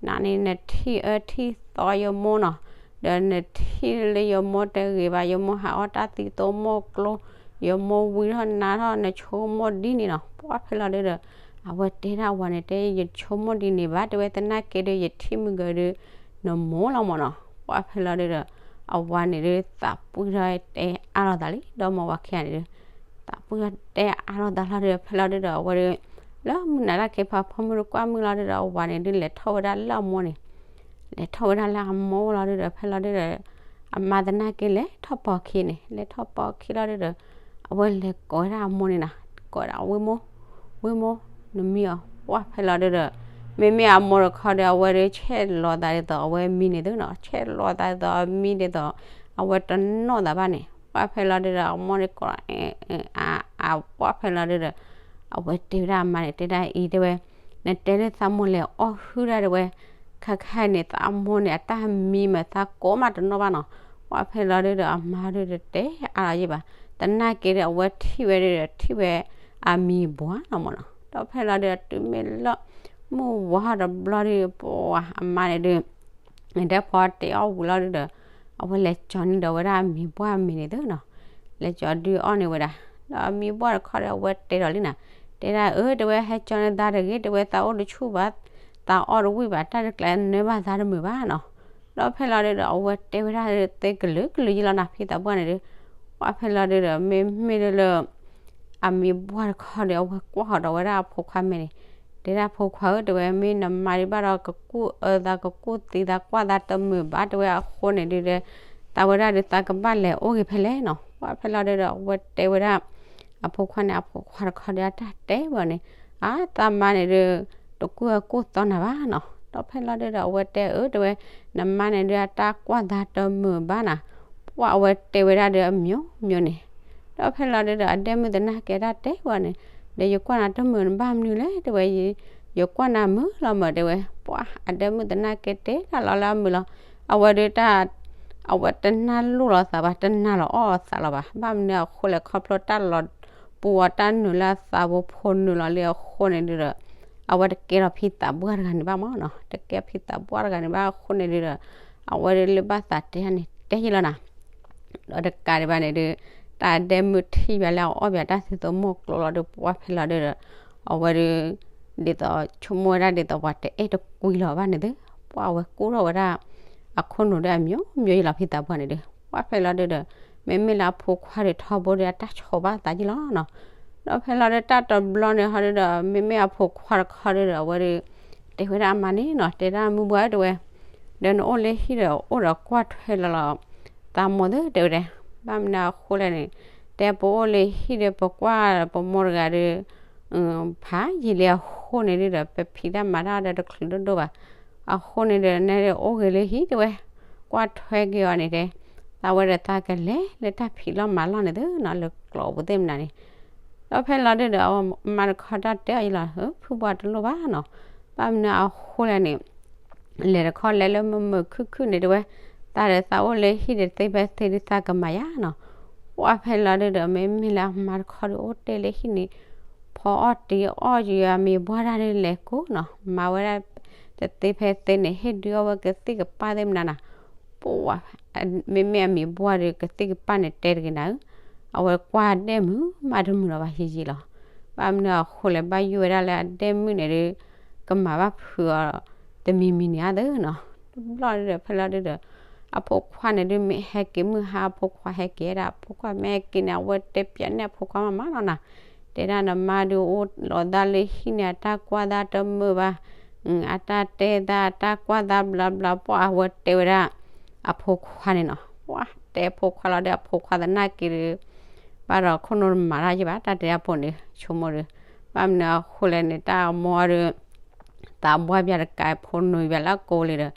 နၤန့ၣ်နထံၣ်အၢထံၣ်သီယမိၢ်နီၤ, ဒီးနထံၣ်လၢယမိၢ်တဂ့ၤဘၣ် ယမိၢ်ဟးအီၣ်တၢ်သံသိမိၢ်ကျိ, ယမိၢ်ဝံထီၣ်နါထီၣ် နဆိကမိၣ်ဒ်န့ၣ်နီၤ. ပှၢ်ဖဲလီၤဒုဒီး အဝဲတဲဒၣ်ဝၤန့ၣ် တဲယဆိကမိၣ်ဒ်န့ၣ်ဘၣ် တဲဝဲ သနာ်က့ဒီး ယထံၣ်မုၢ်ဂၢၤဒုး နမိၢ်လီၤမၢ်နီၤ. ပှၢ်ဖဲလီၤဒုဒီး အဝၤန့ၣ်ဒုး သးပှၢ်ထီၣ်တဲအါလီၤသးလံ ဒီးမါဝၤခံဂၤန့ၣ်ဒုး သးပှၢ်ထီၣ်တဲအါလီၤသးလီၤဒုး ဖဲလီၤဒုဒီး အဝဲဒုး လၢမုၢ်နၤတၢ်ခ့ဖးဖီမုၢ်တကွၢ်မုၢ်လီၤဒုဒီး အဝၤန့ၣ်ဒုး လဲၤထီၣ်ဝဲဒၣ်လၢအမိၢ်န့ၣ်, လဲၤထီၣ်ဝဲဒၣ်လၢအမိၢ်လီၤဒုဒီး ဖဲလီၤဒုဒီး အမါသနာ်က့လဲၤထီၣ်ပိာ်ခံန့ၣ် လဲၤထီၣ်ပိာ်ခံလီၤဒုဒီး အဝဲလဲၤကိးဝဲဒၣ်အမိၢ်န့ၣ်နၤ, ကိးဒၣ်ဝ့ၢ်မိၢ်, ဝ့ၢ်မိၢ်, နမံအီၤ. ပှၢ်ဖဲလီၤဒုဒီး မ့မ့ၢ်အမိၢ်တခီဒီး အဝဲဒုးဆဲးလီၤသးဒ်သိး အဝဲမံန့ၣ်သုနီၤ, ဆဲးလီၤသးဒ်သိးအမံဒ်သိး အဝဲတနီၣ်သးဘၣ်န့ၣ်. ပှၢ်ဖဲလီၤဒုဒီး အမိၢ်န့ၣ်ကိး အ အ ပှၢ်ဖဲလီၤဒုဒီး အဝဲတဲဝဲဒၣ်အမါန့ၣ် တဲဒၣ်အံၤတဲဝဲ, နတဲလၢသးမိၢ်လဲၤအီၣ်ဟုၣ်ဒၣ်တဲဝဲ, ခဲခါန့ၣ် သးမိၢ်န့ၣ် အတၢ်မံမးသးကိးမးတနီၣ်ဘၣ်နီၤ. ပှၢ်ဖဲလီၤဒုဒီး အမါဒုဒီးတဲအါလီၤယံဘၣ်, သနာ်က့ဒီး အဝဲထံၣ်ဝဲဒုဒီး ထံၣ်ဝဲအမံၤဘှါလီၤမၢ်နီၤ. ဒီးဖဲလီၤဒုဒီး တုၤမ့ၢ်လၢ မုၢ်ဝါထီၣ်တဘျီဒု ပှၢ်အမါန့ၣ်ဒု ဒီးဖီတဲအီၣ်ဝံၤလီၤဒုဒီး အဝဲလဲၤကၠီၤန့ၢ်ဒီးဝဲဒၣ်အမံၤဘှၢ်အမံၤန့ၣ်သုနီၤ, လဲၤကၠီၤဒုအီၣ်န့ၢ်ဝဲဒၣ်. ဒီးအမံၤဘှၢ်တခီဒီး အဝဲတဲဒီးလံနၤ, တဲဒၣ်အၢ တဲဝဲ ဟဲကၠီၤန့ၢ်သးတဂ့ၤ တဲဝဲ သးအိၣ်တဆူၣ်ဘၣ်, သးအီၣ်တဝံၣ်ဘၣ် တၢ်တကျဲးနၢဘၣ်သးတမုာ်ဘၣ်နီၤ. ဒီးဖဲလီၤဒုဒီး အဝဲတဲဝဲဒၣ်သ့ကလုာ်ကလုာ်ယံလီၤနၤ ဖံသးပှၢ်န့ၣ်ဒု ပှၢ်ဖဲလီၤဒုဒီး မ့မ့ၢ်ဒုလၢ အမံၤဘှၢ်တခီဒီး အဝဲကွၢ်ဃီၤဒီးဝဲဒၣ်အဖိခွါမဲာ်န့ၣ်, တဲဒၣ်ဖိခွါဧၢ တဲဝဲ မ့ၢ်နမါဒံးဘၣ်ဒီး ကကူၣ်အၢသး ကကူၣ်သံသး ကွၢ်သးတမုာ်ဘၣ် တဲဝဲ အဃိန့ၣ်ဒုဒီး သးဝဲဒၣ်ဒုး သးကဘၣ်လဲၤအိၣ်ဂ့ၤဖဲလဲၣ်နီၤ. ပှၢ်ဖဲလီၤဒုဒီး အဝဲတဲဝဲဒၣ် အဖိခွါန့ၣ် အဖိခွါတခီဒီး အတၢ်တဲဝဲန့ၣ်, အါ သးမါန့ၣ်ဒု တကူၣ်အၢကူၣ်သီနၤဘၣ်နီၤ. ဒီးဖဲလီၤဒုဒီး အဝဲတဲအၢ တဲဝဲ နမါန့ၣ်ဒု အတၢ်ကွၢ်သးတမုာ်ဘၣ်နၤ. ပှၢ်အဝဲတဲဝဲဒၣ်ဒီးအမျိုးမျိုးန့ၣ်, ဒီးဖဲလီၤဒုဒီး အဒဲမုၣ်သနာ်က့တၢ်တဲဝဲန့ၣ်, ဒီးယကွၢ်နၤတမုာ်ဘၣ်မနုၤလဲၣ် တဲဝဲ, ယကွၢ်နၤမုာ်လီၤမၢ် တဲဝဲ, ပှၢ်အဒဲမုၣ်သနာ်က့တဲတၢ်လီၤလၢအမုာ်လီၤ, အဝဲဒုတၢ် အဝဲတနၢ်လိၣ်လီၤသးဘၣ် တနၢ်လီၤအီၣ်အသးလီၤဘၣ်, ဘၣ်မနုၤအဃိလဲၣ် ခီဖျိတၢ်လီၤပူၤအီၤတၢ်နုာ်လၢအသးပူၤဖိနုာ်လီၤလံအဃိန့ၣ်ဒုဒီး အဝဲတကဲထီၣ်ဖံသးပှၢ်တဂၤန့ၣ်ဘၣ်မၢ်နီၤ, တကဲထီၣ်ဖံသးပှၢ်တဂၤန့ၣ်ဘၣ်အဃိန့ၣ်ဒုဒီး အဝဲဒုလၢဘၣ်သးတဲန့ၣ် တဲယံာ်လီၤနၤ ဒီးတကးဒံးဘၣ်န့ၣ်ဒု တၢ်အဒဲမုၣ်ထံၣ်ဘၣ်လၢအအီၣ်ဘၣ်တၢ်သံသိမိၣ်ကျိလီၤဒု ပှၢ်ဖဲလီၤဒုဒီး အဝဲဒု ဒ်သိးဆိကမိၣ်ဝဲဒၣ်ဒ်သိးပှၤတအဲၣ်တကွံလီၤ ဘၣ်န့ၣ်သု, ပှၢ်အဝဲကူၣ်ထီၣ်ဝဲဒၣ် အခိၣ်နူာ်ဒုအမျိုးမျိုးယံာ်လီၤ ဖံသးပှၢ်န့ၣ်ဒု, ပှၢ်ဖဲလီၤဒုဒီး မ့မ့ၢ်လၢအဖိခွါဒုထီဘိဒုအတၢ်ဆိးဘၣ်သးယံာ်လီၤနီၤ, ဒီးဖဲလီၤဒုတၢ်တဘျီန့ၣ်ဟီဒုဒီး မ့မ့ၢ်အဖိခွါတခီဒုဒီး အဝဲဒု တဲဝဲဒၣ်အမါန့ၣ်နီၤ တဲဒၣ်မုၢ်ဘှၢ်တဲဝဲ, ဒီးနအိၣ်လၢဟံၣ်ဒီးအိၣ်ဒီးကွၢ်ထွဲလီၤလီၤ သးမိၢ်သု တဲဝဲဒၣ်, ဘၣ်မနုၤအဃိလဲၣ်န့ၣ် တဲပအိၣ်လၢဟံၣ်ဒီးပကွၢ်ပမိၢ်တဂၤဒီး ဖးယံာ်လံအဃိန့ၣ်ဒုဒီး ပဖံးတၢ်မၤတၢ်ဒီးတချုးဒိၣ်ဒိၣ်ဘၣ်, အဃိန့ၣ်ဒီး နဲဒုအိၣ်ဂ့ၤလၢဟံၣ်တဲဝဲ, ကွၢ်ထွဲက့ၤအီၤန့ၣ်တဲ, သးဝဲဒီးသးကလဲၤလၢတၢ်ဖံးလီၢ်မၤလီၢ်န့ၣ်သုနီၤ လၢကျိာ်ပူၤသ့ၣ်မနၤန့ၣ် ဒီးဖဲလီၤဒုဒီး အမါတခီတၢ်တဲအီၤယံာ်လီၤ ဖုပှၤတလိၣ်ဘၣ်နီၤ, ဘၣ်မနုၤအဃိလဲၣ်န့ၣ် လဲၤတခီလဲၤလၢမုာ်မုာ်ခုၣ်ခုၣ်န့ၣ်တဲဝဲ, တၢ်ဒီးသးအိၣ်လၢဟံၣ်ဒီးသ့ဖဲသ့ဒုသးကမၤယါနီၤ, ပှၢ်ဖဲလီၤဒုဒီး မ့မ့ၢ်လၢအမါတခီဒုအိၣ်တ့ၢ်လၢဟံၣ်န့ၣ် ဖီအီၣ်တံၤအီၣ်ယွၤအမံၤဘှၢ်တၢ်ဒုလဲၤကိးနီၤ မၤဝဲဒၣ် တသ့ဖဲသ့န့ၣ် ဟ့ၣ်ဒုးအီၣ်ဝဲကသံၣ်ကပၢ်သ့ၣ်မနၤနီၤ, ပှၢ် မ့မ့ၢ်အမံၤဘှၢ်ဒီးကသံၣ်ကပၢ်န့ၣ်တဲတဂ့ၤနၤဧၢ, အဝဲကွၢ်ဒဲၣ်မုာ်မးတမုာ်လီၤဘၣ်ယံာ်ယံာ်လီၤ, ဘၣ်မနုၤအဃိလဲၣ် ဘၣ်ယိၣ်ဝဲဒၣ်လၢအဒဲမုၣ်န့ၣ်ဒု ကမၤဘၣ်ဖုးအီၤ တမံၤမံၤန့ၣ်ဧါသ့နီၤ, တဘျီဒုဒီးဖဲလီၤဒုဒီး အဖိခွါန့ၣ်ဒုမ့ၢ်ဟဲက့ၤမုၢ်ဟါအဖိခွါဟဲက့ၤဒၣ် အဖိခွါမ့ၢ်ဟဲက့ၤန့ၣ် အဝဲတဲပၠးန့ၢ်အဖိခွါမးမးနီၤနီၤ, တဲဒၣ်နမါဒုအိၣ်လီၤသးလၢဟံၣ်န့ၣ် အတၢ်ကွၢ်သးတမုာ်ဘၣ် အတၢ်တဲသး အတၢ်ကွၢ်သးဘျီဘျီ ပှၢ်အဝဲတဲဝဲဒၣ် အဖိခွါန့ၣ်နီၤ, ပှၢ်တဲအဖိခွါလီၤဒီး အဖိခွါသနာ်က့ဒီး ဘၣ်ဒီးခိၣ်နူာ်တမၤတၢ်ယံာ်ဘၣ် တၢ်တဲအဖိန့ၣ် ဆိကမိၣ်ဒီး ဘၣ်မနုၤအဃိလဲၣ်န့ၣ် တၢ်အမိၢ်ဒီး သးဘှၢ်ဘၣ်တကးဖိနူာ်ဘၣ်လၢကိးလံဒီး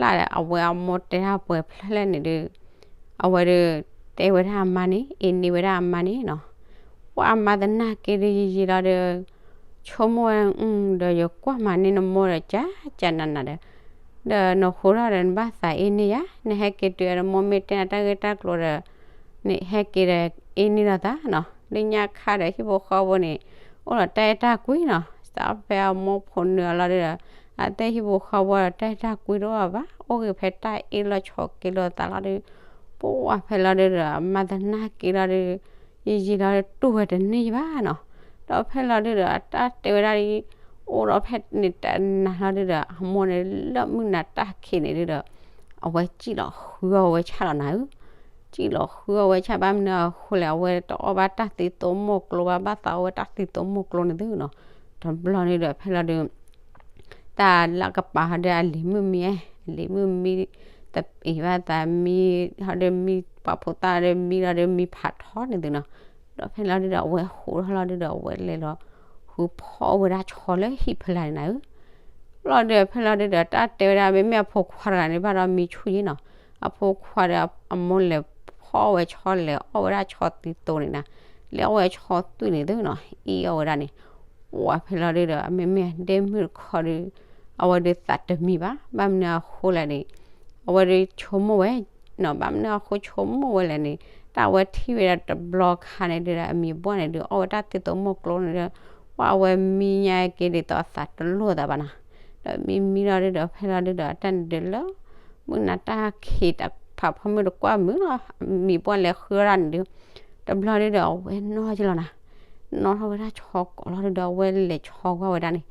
လၢအဝဲအမိၢ်တဲတၢ်ပှဲၤဖျၢၣ်လဲၣ်န့ၣ်ဒီး အဝဲဒီး တဲဝဲဒၣ်အမါန့ၣ် အ့န့ၢ်ဝဲဒၣ်အမါန့ၣ်နီၤ, ပှၢ်အမါသနာ်က့ဒီးယံာ်ယံာ်လီၤဒီး ဆိကမိၣ်ဝဲ ဒီးယကွၢ်မၤန့ၢ်နမိၢ်ဒီးကၠၢ်ကၠၢ်နးနးဒီး ဒီးနဃိထီၣ်ဒီးနဘၣ်သးအ့န့ၢ်ယၤ နဟဲက့ၤတုၤအဒီးမိၢ်မ့ၢ်တဲနၤတၢ်ဂ့ၢ်တၢ်ကျိၤဒီး နဟဲက့ၤဒီးအ့န့ၢ်လီၤသးနီၤ, လၢညါခါဒီးဟံၣ်ဖိဃီဖိန့ၣ် အိၣ်ဒီးတၢ်အဲၣ်တၢ်ကွံနီၤ, စးဖဲအမိၢ်ဖိနုာ်အလီၤဒီး အသ့ၣ်ဟံၣ်ဖိဃီဖိဒီးတၢ်အဲၣ်တၢ်ကွံတအိၣ်ဘၣ် အိၣ်ဂ့ၤဖဲတၢ်အ့လီၤဆိးက့လိာ်သးလီၤဒီး ပှၢ်ဖဲလီၤဒုဒီး အမါသနာ်က့လီၤဒီး ယံာ်ယံာ်လီၤဒီးတူၢ်ဝဲတန့ၢ်ယဘၣ်နီၤ, ဒီးဖဲလီၤဒုဒီး အတၢ်တဲဝဲဒၣ် အိၣ်ဒီးဖဲန့ၣ်တနၤလီၤဒုဒီး အမိၢ်န့ၣ်လၢမုၢ်နၤတၢ်ခံးန့ၣ်ဒုဒီး အဝဲစံၣ်လီၤဃုအီၣ်ဝဲဆၣ်လီၤနၤဧၢ စံၣ်လီၤဃုအီၣ်ဝဲဆၣ် ဘၣ်မနုၤအဃိလဲၣ် အဝဲတအီၣ်ဘၣ်တၢ်သံသိမိၣ်ကျိဘၣ် ဘၣ်သးအီၣ်ဝဲတၢ်သံသိမိၣ်ကျိန့ၣ်သုနီၤ, တဘျီန့ၣ်ဒီးဖဲလီၤဒု တၢ်လၢကပၤဟီဒီးအလံၤမုၣ်မံ အလံၤမုၣ်မံ တပံၤဘၣ်သးမံ ဟီဒီးမံပာ်ဖိသၣ်ဒီးမံလီၤဒီးမံဖးထီန့ၣ်သုနီၤ, ဒီးဖဲလီၤဒုဒီးအဝဲဟးထီၣ်လီၤဒုဒီးအဝဲလဲၤလီၤ ဃုဖီၣ်ဝဲဒၣ်ဆီလၢဟံၣ်ဖဲလၢ်န့ၣ်နၤဧၢ လီၤဒုးဖဲလီၤဒုဒီး တၢ်တဲဝဲဒၣ် မ့မ့ၢ်အဖိခွါတဂၤန့ၣ် ဘၣ်ဒီးမံဆူၣ်ယံနီၤ, အဖိခွါဒီးအမိၢ်လဲၤဖီၣ်ဝဲဆီ လဲၤအီၣ်ဝဲဒၣ်ဆီသံသိန့ၣ်နၤ, လဲၤအီၣ်ဝဲဆီသွံၣ်န့ၣ်သုနီၤ အံၤအီၣ်ဝဲဒၣ်န့ၣ်, ပှၢ်ဖဲလီၤဒုဒီး မ့မ့ၢ်ဒဲမုၣ်တခီဒီး အဝဲဒုးသးတမံဘၣ်, ဘၣ်မနုၤအဃိလဲၣ်န့ၣ် အဝဲဒုးဆိကမိၣ်ဝဲ ဘၣ်မနုၤအဃိဆိကမိၣ်ဝဲလဲၣ်န့ၣ်, တၢ်အဝဲထံၣ်ဝဲဒၣ်တဘျီခါန့ၣ်ဒုဒီး အမံၤဘှၢ်န့ၣ်ဒုး အီၣ်ဝဲတၢ်သံသိမိၣ်ကျိန့ၣ်ဒီး ပှၢ်အဝဲမံညါက့ၤဒ်သိးအသးတလိၣ်သးဘၣ်နီၤ, ဒီးမံမံလီၤဒုဒီး ဖဲလီၤဒုဒီး အတၢ်န့ၣ်ဒုးလၢ မုၢ်နၤတၢ်ခံးတဖးဖီမုၢ်တကွၢ်မုာ်လီၤ, အမံၤဘှၢ်လဲၤဃုအီၣ်ဒၣ်န့ၣ်ဒုး တဘျီဒုဒီး အဝဲနီၢ်က့ၤလီၤနၤ, နီၢ်ထီၣ်ဝဲဒၣ်ဆီကိးလီၤဒုဒီး အဝဲလဲၤဆီကွၢ်ဝဲဒၣ်န့ၣ်,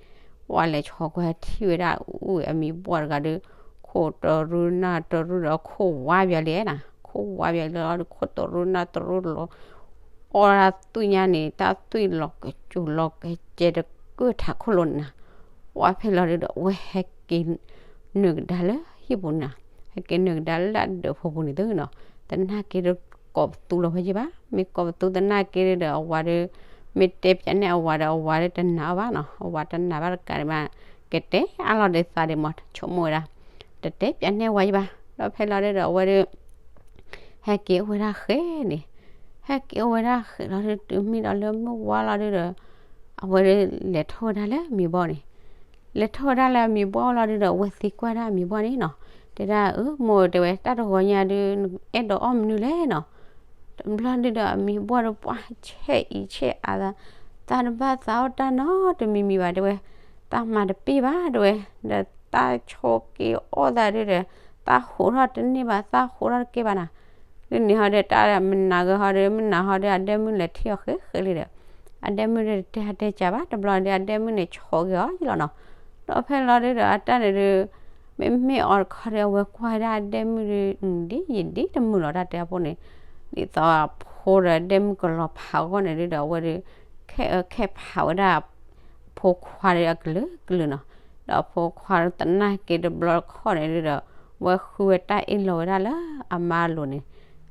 ပှၢ်လဲၤဆီကွၢ်ထံၣ်ဝဲဒၣ်အူအံၤအမံၤဘှၢ်တဂၤဒီး ခိၣ်တရူၢ်နၢ်တရူၢ်ဒီးခိၣ်ဝါဘၣ်လံနၤ, ခိၣ်ဝါဘၣ်လံလီၤဒီး ခိၣ်တရူၢ်နၢ်တရူၢ်လီၤ အီၣ်ဒၣ်သွံၣ်ညါန့ၣ် တၢ်သွံၣ်လီၤကစူၤလီၤကစဲးတကုၢ်ထးခိၣ်လိၤန့ၣ်နၤ, ပှၢ်ဖဲလီၤဒုဒီး အဝဲဟဲက့ၤ နုာ်ကဒါလၢဟံၣ်ပူၤန့ၣ်နၤ, ဟဲက့ၤနုာ်ကဒါလၢအဒၢးဖိပူၤန့ၣ်သုနီၤ, သနာ်က့ဒီးကိးပသူလီၤဝဲယံၢ်ဘၣ်, မ့ၢ်ကိးပသူသနာ်က့ဒီး အဝၤဒီး မ့ၢ်တဲပၠးန့ၢ်အဝၤဒီး အဝၤဒီးတနာ်အီၤဘၣ်နီၤ, အဝၤတနာ်ဘၣ်တကးဒံးဘၣ်, ကတဲအါလီၤဒုးသးဒံးမး ဆိကမိၣ်ဝဲဒၣ်, တတဲပၠးန့ၢ်ဝၤယံၢ်ဘၣ်, ဒီးဖဲလီၤဒုဒီး အဝဲဒီး ဟဲက့ၤအိၣ်ဝဲဒၣ်ဃဲးန့ၣ်, ဟဲက့ၤအိၣ်ဝဲဒၣ်ဃဲးလီၤဒုး တုၤမ့ၢ်ဒီးလၢမုၢ်ဝါလီၤဒုးဒီး အဝဲဒုးလဲၤထီၣ်ဝဲဒၣ်လၢအမံၤဘီန့ၣ်, လဲၤထီၣ်ဝဲဒၣ်လၢအမံၤဘီလီၤဒုးဒီး အဝဲသံကွၢ်ဒၣ်အမံၤဘီန့ၣ်နီၤ, တဲဒၣ်အၢ မိၢ်တဲဝဲ တၢ်တဂီၤညါဒုး အဲၣ်ဒိးအီၣ်မနုၤလဲၣ်နီၤ, တဘျီဒုးဒီးအမံၤဘီဒီး ပှၤဆဲးအံၤဆဲးအါသး, သးတဘၣ်သးအီၣ်တၢ်နီတမံၤမံၤဘၣ်တဲဝဲ, သးမၤတပ့ၢ်ဘၣ်တဲဝဲ, ဒီးသးဆိးက့ၤအီၣ်သးဒုးဒီး သးဟးထီၣ်တန့ၢ်ဘၣ် သးဟးထီၣ်တကဲဘၣ်နၤ, ဒ်န့ၣ်ဟီဒီး တၢ်မနၤဂ့ၤဟီဒီး မနၤဟီဒီး အဒဲမုၣ်လဲၤထံၣ်အီၤဃဲးဃဲးလံဒီး အဒဲမုၣ်ဒုးတတဲဟးတဲကၢဘၣ် တဘျီဒီး အဒဲမုၣ်န့ၣ် ဆိးက့ၤအီၤလီၤနီၤ, ဒီးဖဲလီၤဒုးဒီး အတၢ်န့ၣ်ဒုး မ့မ့ၢ်အီၤတခီဒီး အဝဲကွၢ်ဝဲဒၣ်အဒဲမုၣ်ဒုး ဒ်ယံာ်ဒ်တမုာ်လီၤ တၢ်တဲအဖိန့ၣ်, ဒ်သိးအဖိဒီးအဒဲမုၣ်ကလီၤဖးအဂီၢ်န့ၣ်ဒုးဒီး အဝဲဒုး ခဲအၢခဲဖးဝဲဒၣ် အဖိခွါဒီးအကလုာ်ကလုာ်နီၤ, ဒီးအဖိခွါသနာ်က့တဘျီတခီၣ်န့ၣ်ဒုးဒီး ဝဲဃုဝဲတၢ်အ့ၣ်လိာ်ဝဲဒၣ်လၢအမါအလိၤန့ၣ်,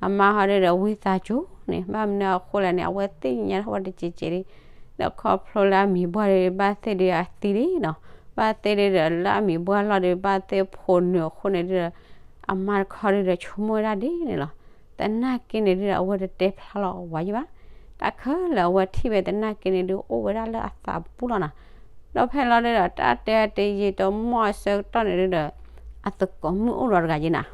အမါဟီဒုးဒီး ဝံသးစူၤန့ၣ် ဘၣ်မနုၤအဃိလဲၣ်န့ၣ် အဝဲသ့ၣ်ညါထီၣ်ဝဲတကဲးကဲးလံ, ဒီးခီဖျိလၢအမံၤပှၢ်ဒီး ဘၣ်သ့ၣ်ဒုးအသံလံနီၤ, ဘၣ်သ့ၣ်ဒုးဒီးလၢအမံၤပှၢ်လီၤဒီး ဘၣ်သ့ၣ်ဖိနုာ်အဃိန့ၣ်ဒုးဒီး အမါတခီဒုးဒီး ဆိကမိၣ်ဝဲဒၣ်ဒ်န့ၣ်လီၤ. သနာ်က့န့ၣ်ဒုးဒီး အဝဲတတဲဖျါလီၤဝဲယဘၣ်, တၢ်ခဲလၢာ်အဝဲထံၣ်ဝဲသနာ်က့န့ၣ်ဒုး အိၣ်ဝဲဒၣ်လၢအသးပူၤလီၤနီၤ, ဒီးဖဲလီၤဒုးဒီး တၢ်တဲတယံာ်တမီၢ်အဆၢကတီၢ်န့ၣ်ဒုးဒီး အသကိးမုၣ်အိၣ်ဒီးတဂၤယဲနီၤ,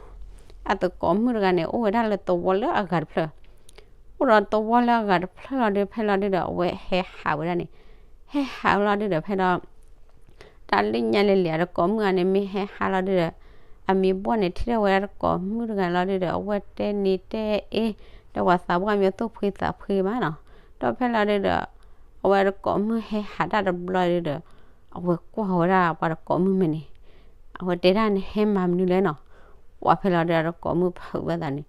အသကိးမုၣ်တဂၤန့ၣ် အိၣ်ဝဲဒၣ်လၢသဝီလၢအဂၤတဖျၢၣ်, အိၣ်ဒီးသဝီလၢအဂၤတဖျၢၣ်လီၤဒုး ဖဲလီၤဒုးဒီး အဝဲဟဲဟးဝဲဒၣ်န့ၣ်, ဟဲဟးဝဲလီၤဒုးဒီး ဖဲဒီး တၢ်လၢညါလဲၤလဲၤ အသကိးမုၣ်ဂၤန့ၣ် မ့ၢ်ဟဲဟးလီၤဒုးဒီး အမံၤဘှီၣ်န့ၣ် ထံၣ်ထီၣ်ဝဲဒၣ်သကိးမုၣ်တဂၤလီၤဒုးဒီး အဝဲတဲနံၤတဲအ့ ဒီးပှၤသးပှၢ်မ့ၢ်သူၣ်ဖှံသးဖှံမးနီၤ, ဒီးဖဲလီၤဒုးဒီး အဝဲသကိးမုၣ်ဟဲဟးတၢ်တဘျီဒုးဒီး အဝဲကွၢ်ဝဲဒၣ်ပှၤသကိးမုၣ်မဲာ်န့ၣ်, အဝဲတဲဒၣ်နဟဲမၤမနုၤလဲၣ်နီၤ, ပှၤဖဲလီၤဒုးဒီးသကိးမုၣ်ဖုးဝဲသးန့ၣ်,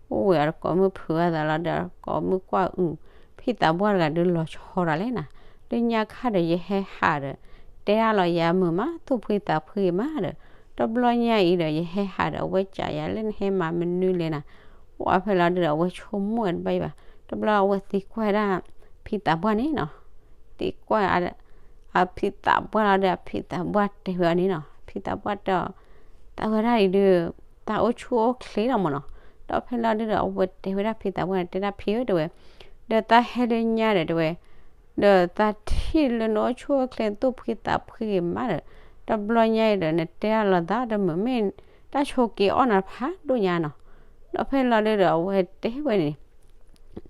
အိၣ်ဝဲအသကိးမုၣ်ဖုးဝဲသးလီၤဒီး သကိးမုၣ်ကွၢ်အုၣ်, ဖံသးပှၢ်တဂၤဒုးလီၤဆီဒၣ်လဲၣ်နီၤ, လၢညါခါဒီးယဟဲဟးဒီး တဲဒၣ်လီၤယၤမုာ်မး သူၣ်ဖှံသးဖှံမးဒီး တဘျီညါအံၤဒီး ယဟဲဟးဒီး အဝဲကးယၤလၢနဟဲမၤမနုၤလဲၣ်နီၤ, ပှၤဖဲလီၤဒုးဒီး အဝဲဆိကမိၣ်ဝဲတဘၣ်အံၤဘၣ်, တဘျီအဝဲသံကွၢ်ဒၣ် ဖံသးပှၢ်န့ၣ်နီၤ, သံကွၢ် အဖံသးပှၢ်လီၤဒီး အဖံသးပှၢ်တဲဝဲအီၤန့ၣ်နီၤ, ဖံသးပှၢ်တဲအီၤ, တၢ်ဝဲဒၣ်အံၤဒုး တၢ်အိၣ်ဆူၣ်အိၣ်ချ့လီၤမးနီၤ, ဒီးဖဲလီၤဒုးဒီး အဝဲတဲဝဲဒၣ်ဖံသးပှၢ်န့ၣ် တဲဒၣ်ဖံဧၢတဲဝဲ, ဒီးသးဟဲလၢညါဒီးတဲဝဲ ဒီးသးထံၣ်လၢနအိၣ်ဆူၣ်အိၣ်ချ့ သူၣ်ဖှံသးဖှံဂ့ၤမးဒီး တဘျီညါအံၤဒီး နတဲအလီၤသးတမုာ် မ့ၢ်တၢ်ဆိးက့ၤအီၣ်နၤတဖးဒိၣ်ညါနီၤ, ဒီးဖဲလီၤဒုးဒီး အဝဲတဲဝဲန့ၣ်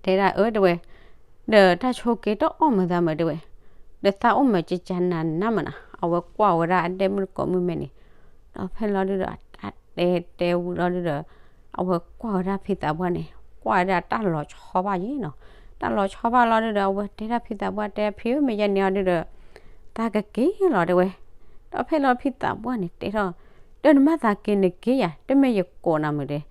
တဲဒၣ်အၢတဲဝဲ, ဒီးတၢ်ဆိးက့ၤတအီၣ်မုာ်သးမုာ်တဲဝဲ, ဒီးသးအိၣ်မုာ်ကကနၤနးမးနီၤ, အဝဲကွၢ်ဝဲဒၣ်အဒဲမုၣ်သကိးမုၣ်မဲာ်န့ၣ်, ဒီးဖဲလီၤဒုးဒီး အတဲတဲဝံၤလီၤဒုးဒီး အဝဲကွၢ်ဝဲဒၣ်ဖံသးပှၢ်န့ၣ် ကွၢ်ဝဲဒၣ်တၢ်လီၤဆီဘၣ်ယဲနီၤ, တၢ်လီၤဆီဘၣ်လီၤဒုးဒီး အဝဲတဲဒၣ်ဖံသးပှၢ်တဲ ဖံဧၢ မ့ၢ်ယဲန့ၣ်အီၤဒုးဒီး သးကက့ၤလီၤတဲဝဲ, ဒီးဖဲလီၤဖံသးပှၢ်န့ၣ်တဲထီၣ်, ဒီးနမၤသးက့ၤနက့ၤယၤ တမ့ၢ်ယကိးနၤမုာ်ဒဲး,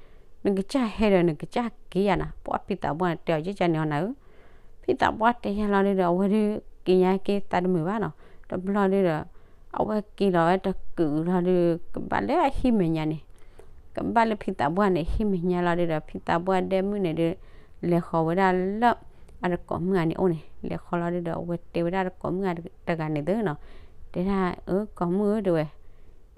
နကစၢ်ဟဲဒီးနကစၢ်က့ၤယၤနၤ, ပှၤဖံသးပှၢ်န့ၣ်တဲအီၤ ယကန့ၣ်အီၤနၤဧၢ ဖံသးပှၢ်တဲယၤလီၤဒုးဒီး အဝဲဒုးက့ၤညါက့ၤသးတမုာ်ဘၣ်နီၤ, တဘျီဒုးဒီး အဝဲက့ၤလီၤဝဲတကုာ်လီၤဒုး ကဘၣ်လၢအဟံၣ်မဲာ်ညါန့ၣ်, ကဘၣ်လၢဖံသးပှၢ်န့ၣ် ဟံၣ်မဲာ်ညါလီၤဒုးဒီး ဖံသးပှၢ်ဒဲမုၣ်န့ၣ်ဒုး လဲၤဃီၤဝဲဒၣ်လၢ အသကိးမုၣ်ဂၤန့ၣ်အိၣ်န့ၣ် လဲၤဃီၤလီၤဒုးဒီး အဝဲတဲဝဲဒၣ်သကိးမုၣ်ဂၤတဂၤန့ၣ်သုနီၤ, တဲဒၣ်အၢ သကိးမုၣ်ဧၢတဲဝဲ အံၤဒုး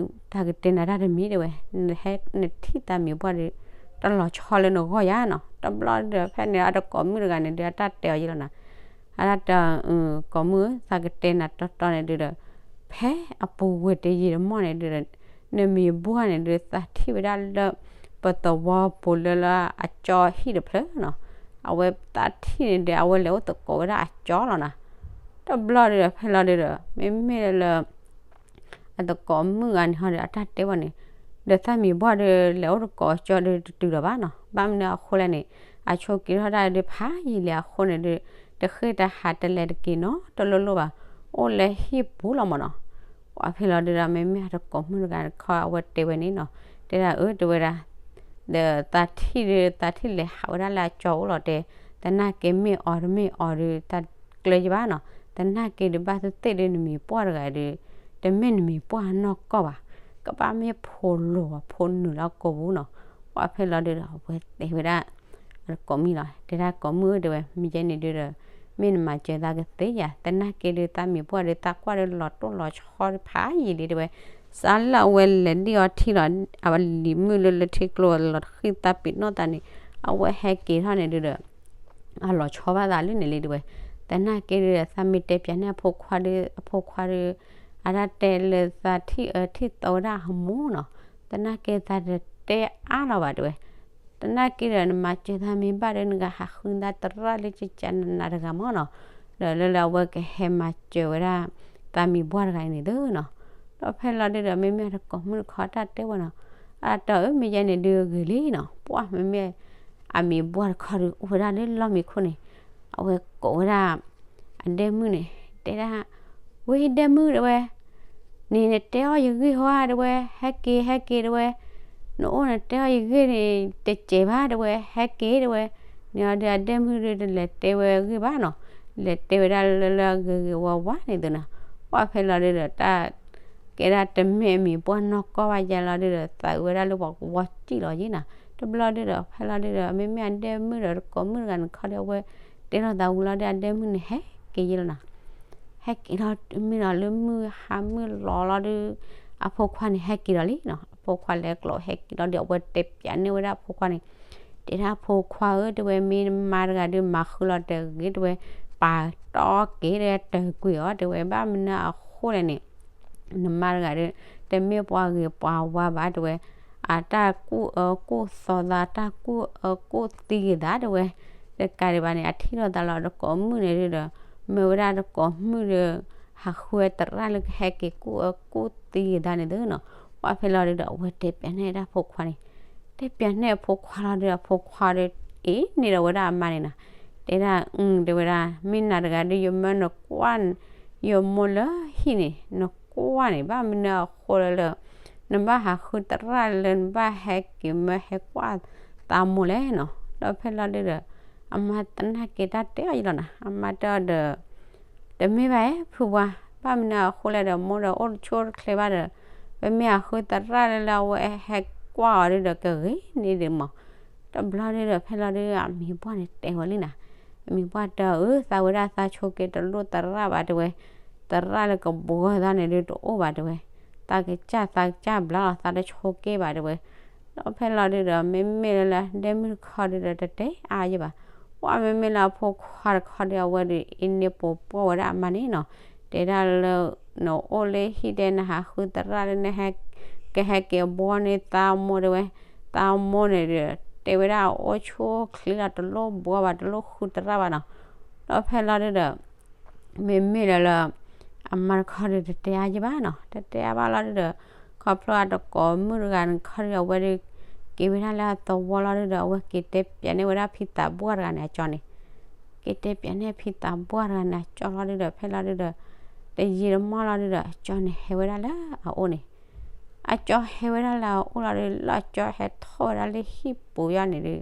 တၢ်ကတဲနၤတၢ်တမံၤတဲဝဲ, နထံၣ်သးမံၤပှၢ်ဒီး တၢ်လီၤဆီလၢနဂီၢ်ယၤနီၤ, တဘျီဒုးဒီး ဖဲန့ၣ်အသကိးမုၣ်တဂၤန့ၣ်ဒုး အတၢ်တဲအီၤယဲလီၤနီၤ, အတၢ်တဲ သကိးမုၣ်ဧၢ သးကတဲနၤတီတီန့ၣ်ဒုးဒီး ဖဲအပူၤကွံာ်တယံာ်တမီၢ်န့ၣ်ဒုးဒီး နမံၤပှၢ်န့ၣ်ဒုး သးထံၣ်ဝဲဒၣ်လၢ ပသဝီပူၤလၢလၢအကၠီဟံၣ်တဖျၢၣ်နီၤ, အဝဲသးထံၣ်န့ၣ်ဒီး အဝဲလဲၤအိၣ်သကိးဝဲဒၣ်အကၠီလီၤနီၤ, တဘျီဒုးဒီး ဖဲလီၤဒုးဒီး မ့မ့ၢ်လၢ အသကိးမုၣ်ဂၤန့ၣ်ဟီဒီး အတၢ်တဲဝဲန့ၣ်, ဒီးသးမံၤပှၢ်ဒီး လဲၤအိၣ်သကိးကၠီဒီးတတုၤလီၤဘၣ်နီၤ, ဘၣ်မနုၤအဃိလဲၣ်န့ၣ် အဆိးက့ၤထီၣ်ဒၣ်ဒုးဖးယံာ်လံအဃိန့ၣ်ဒုး တဃ့တဟးတလဲၤတက့ၤနီတလိၣ်လိၣ်ဘၣ်, အိၣ်လၢဟံၣ်ပူၤလီၤမးနီၤ, ပှၤဖဲလီၤဒုးဒီး မ့မ့ၢ်အသကိးမုၣ်တဂၤတခီ အဝဲတဲဝဲန့ၣ်နီၤ, တဲဒၣ်အၢ တဲဝဲဒၣ် ဒီးသးထံၣ်ဒုး သးထံၣ်လဲၤဟးဝဲဒၣ်လၢအကၠီအိၣ်လီၤတဲ, သနာ်က့မ့ၢ်အီၤတမ့ၢ်အီၤဒုး သးကျၢၤယဘၣ်နီၤ, သနာ်က့ဒုးဘၣ်သ့ၣ်သ့ၣ်ဒုးနမံၤပှၢ်တဂၤဒုး တမ့ၢ်နမံၤပှၢ်နီၢ်ကီၢ်ဘၣ်, ကဘၣ်မ့ၢ်ဖိလိၤဘၣ် ဖိနုာ်လၢအကိာ်ပူၤနီၤ, ပှၤဖဲလီၤဒုးဒီး အဝဲတဲဝဲဒၣ် အသကိးမုၣ်လီၤ, တဲဒၣ်ကိးမုၣ်ဧၢ တဲဝဲ မ့ၢ်ယဲန့ၣ်ဒုးဒီး မ့ၢ်နမၤစၢၤသးကသ့ယၤ, သနာ်က့ဒုးသးမံၤပှၢ်ဒုး သးကွၢ်ဒုးလီၤတိၢ်လီၤဆီဖးယံာ်လံတဲဝဲ, သ စးလၢအဝဲလဲၤဒံၣ်အီထံလီၤ, အလံၤမုၣ်လၢလၢထံကျိလီၤတဃံၣ်သးပ့ၤနီၣ်သးန့ၣ်, အဝဲဟဲက့ၤထီၣ်န့ၣ်ဒုဒီး အလီၤဆီဘၣ်သးလၢန့ၣ်လံတဲဝဲ, သနာ်က့ဒုဒီး သးမ့ၢ်တဲပၠးန့ၢ်အဖိခွါဒီး အဖိခွါဒီး အတၢ်တဲလၢသးထံၣ်အၢထံၣ်သီဝဲဒၣ်အမိၢ်နီၤ, သနာ်က့သးတတဲအါလီၤဘၣ်တဲဝဲ, သနာ်က့ဒီး နမၤစၢၤသးမ့ၢ်ဘၣ်ဒီး နကဟးဃုသးသရၣ်လၢကကနးနးတဂၤမ့ၢ်နီၤ, ဒီးလၢလၢအဝဲကဟဲမၤစၢၤဝဲဒၣ် သးမံၤပှၢ်တဂၤအံၤန့ၣ်သုနီၤ, ဒီးဖဲလီၤဒုဒီး မ့မ့ၢ်တကိးမုၣ်တခီတၢ်တဲဝဲနီၤ, အတၢ်အၢမ့ၢ်ယဲန့ၣ်ဒုဂ့ၤလံနီၤ, ပှၢ်မ့မ့ၢ် အမံၤပှၢ်တခီဒီး အိၣ်ဝဲဒၣ်လၢလီၢ်မံခိၣ်န့ၣ်, အဝဲကိးဝဲဒၣ် အဒဲမုၣ်န့ၣ် တဲဒၣ်, ဝဲဒဲမုၣ်တဲဝဲ, န့ၣ်နတဲအီၣ်ယဂ့ၢ်ဟီဧါတဲဝဲ, ဟဲက့ၤ ဟဲက့ၤတဲဝဲ, နအိၣ်နတဲအီၣ်ယဂ့ၢ်န့ၣ် တစဲးဘၣ်တဲဝဲ, ဟဲက့ၤတဲဝဲ, န့ၣ်အီၤဒုအဒဲမုၣ်ဒုတလဲၤတဲဝဲအဂ့ၢ်ဘၣ်နီၤ, လဲၤတဲဝဲဒၣ်လၢလၢအဂ့ၤဂ့ၤဝါဝါန့ၣ်သုနီၤ, ပှၢ်ဖဲလီၤဒုဒီးတၢ် ကဲဒၣ်တမ့ၢ်အမံၤပှၢ်နီၢ်ကီၢ်ဘၣ်ယဲလီၤဒုဒီး သးအုးဝဲဒၣ်လၢပှၤကဝီၤစံၣ်လီၤယဲနီၤ, တဘျီဒုဒီး ဖဲလီၤဒုဒီး မ့မ့ၢ်အဒဲမုၣ်ဒီးတကိးမုၣ်တဂၤန့ၣ်ခီဒီး အဝဲတဲထီၣ်သးဝံၤလီၤဒု အဒဲမုၣ်န့ၣ်ဟဲက့ၤယဲလီၤနီၤ, ဟဲက့ၤလီၤမ့ၢ်နီၤ လၢမုၢ်ဟါမုၢ်လီၤလီၤဒု အဖိခွါန့ၣ်ဟဲက့ၤလီၤလံနီၤ, အဖိခွါလဲၤကျိးဟဲက့ၤလီၤဒု အဝဲတဲပၠးန့ၢ်ဝဲဒၣ်အဖိခွါန့ၣ် တဲဒၣ်အဖိခွါဧၢ တဲဝဲ မ့ၢ်နမါတဂၤဒုးမၤဃုလီၤတဂ့ၤ တဲဝဲ, ပာ်တီက့ၤဒီးတၢ်ကွံာ်အီၤ တဲဝဲ ဘၣ်မနုၤအဃိလဲၣ်န့ၣ်, နမါတဂၤဒုး တမ့ၢ်ပှၤဂ့ၤပှၤဝါဘၣ် တဲဝဲ, အတၢ်ကူၣ်အၢကူၣ်သီသး တၢ်ကူၣ်အၢကူၣ်သံက့ၤသး တဲဝဲ, တကးဒံးဘၣ်န့ၣ် အထံၣ်လိာ်သးလီၤ တကိးမုၣ်န့ၣ်ဒုးဒီး မ့ၢ်ဝဲဒၣ်တကိးမုၣ်ဒီး ဟးဃုဝဲသရၣ်လၢကဟဲက့ၤကူၣ်အၢကူၣ်သံက့ၤသးန့ၣ်သုနီၤ, ပှၢ်ဖဲလီၤဒုဒီး အဝဲတဲပၠးန့ၢ်ဒၣ်ဖိခွါန့ၣ် တဲပၠးန့ၢ်အဖိခွါလီၤဒုး အဖိခွါဒီး အ့ၣ်န့ၢ်ဒီးဝဲဒၣ်အမါန့ၣ်နီၤ, တဲဒၣ် အု တဲဝဲဒၣ် မ့ၢ်နၤတဂၤဒုး ယမၢနကွၢ် ယမိၢ်လၢဟံၣ်န့ၣ် နကွၢ်န့ၣ် ဘၣ်မနုၤအဃိလၢလၢ နဘၣ်ဟးဃုသရၣ်လၢနဘၣ်ဟဲက့ၤမၢဟဲကွၢ်သးမိၢ်လဲၣ်နီၤ, ဒီးဖဲလီၤဒုဒီး အမါသနာ်က့တၢ်တဲအီၤယလီၤနီၤ, အမါတဲအီၤဒီး တမ့ၢ်ဘၣ်ဧါ ဖုဝါ, ဘၣ်မနုၤအဃိလဲၣ်ဒီး မိၢ်ဒီးအိၣ်တဆိတချ့ဘၣ်ဒီး ပမ့ၢ်အဃုသရၣ်လၢလၢအဝဲဟဲကွၢ်အီၤဒုဒီးကဂ့ၤန့ၣ်ဒုးမး, တဘျီဒုဒီး ဖဲလီၤဒု အမံၤပှၢ်န့ၣ်တဲဝဲလံနီၤ, အမံၤပှၢ်တဲအီၤ အၢ သးဝဲဒၣ်သးဆိက့တလိၣ်သရၣ်ဘၣ်တဲဝဲ, သရၣ်လၢကဘှီသးန့ၣ်ဒုတအိၣ်ဘၣ်တဲဝဲ, သးကစၢ်သးကစၢ်ဘျါလီၤ သးတဆိက့ဘၣ်တဲဝဲ, ဒီးဖဲလီၤဒုဒီး မ့မ့ၢ်လၢလၢ ဒဲမုၣ်တခီဒုဒီးတတဲအါယဲဘၣ်, ပှၢ်မ့မ့ၢ်လၢအဖိခွါတခီဒု အဝဲဒုး အ့ၣ်န့ၢ်ပိာ်ပှီၢ်ဝဲဒၣ်အမါန့ၣ်နီၤ, တဲဒၣ်လၢ နအိၣ်လၢဟံၣ်ဒဲ နဟးဃုသရၣ်လၢနဟဲ ကဟဲက့ၤဘှီန့ၢ်သးမိၢ်တဲဝဲ, သးမိၢ်န့ၣ်ဒီး တဲဝဲဒၣ်အိၣ်ဆူၣ်အိၣ်ချ့လီၤ တလိၣ်ဘှီဘၣ် တလိၣ်ဃုသရၣ်ဘၣ်နီၤ, ဒီးဖဲလီၤဒုဒီး မ့မ့ၢ်လၢလၢ အမါတခီဒုးတတဲအါယဲဘၣ်နီၤ, တတဲအါဘၣ်လီၤဒုဒီး ခီဖျိအတကိးမုၣ်တဂၤန့ၣ်ခီဒုး အဝဲဒုး က့ၤဝဲဒၣ်လၢအသဝီလီၤဒုဒီး အဝဲက့ၤတဲပၠးန့ၢ်ဝဲဒၣ်ဖံသးပှၢ်တဂၤန့ၣ်အကၠီန့ၣ်, က့ၤတဲပၠးန့ၢ်ဖံသးပှၢ်တဂၤန့ၣ်အကၠီလီၤဒုဒီး ဖဲလီၤဒုဒီး တယံာ်တမီၢ်လီၤဒုဒီး အကၠီန့ၣ်ဟဲဝဲဒၣ်လၢအအိၣ်န့ၣ် အကၠီဟဲဝဲဒၣ်လၢအအိၣ်လီၤဒုး လၢအကၠီဟဲထီၣ်ဝဲဒၣ်လၢဟံၣ်ပူၤယါန့ၣ်ဒုး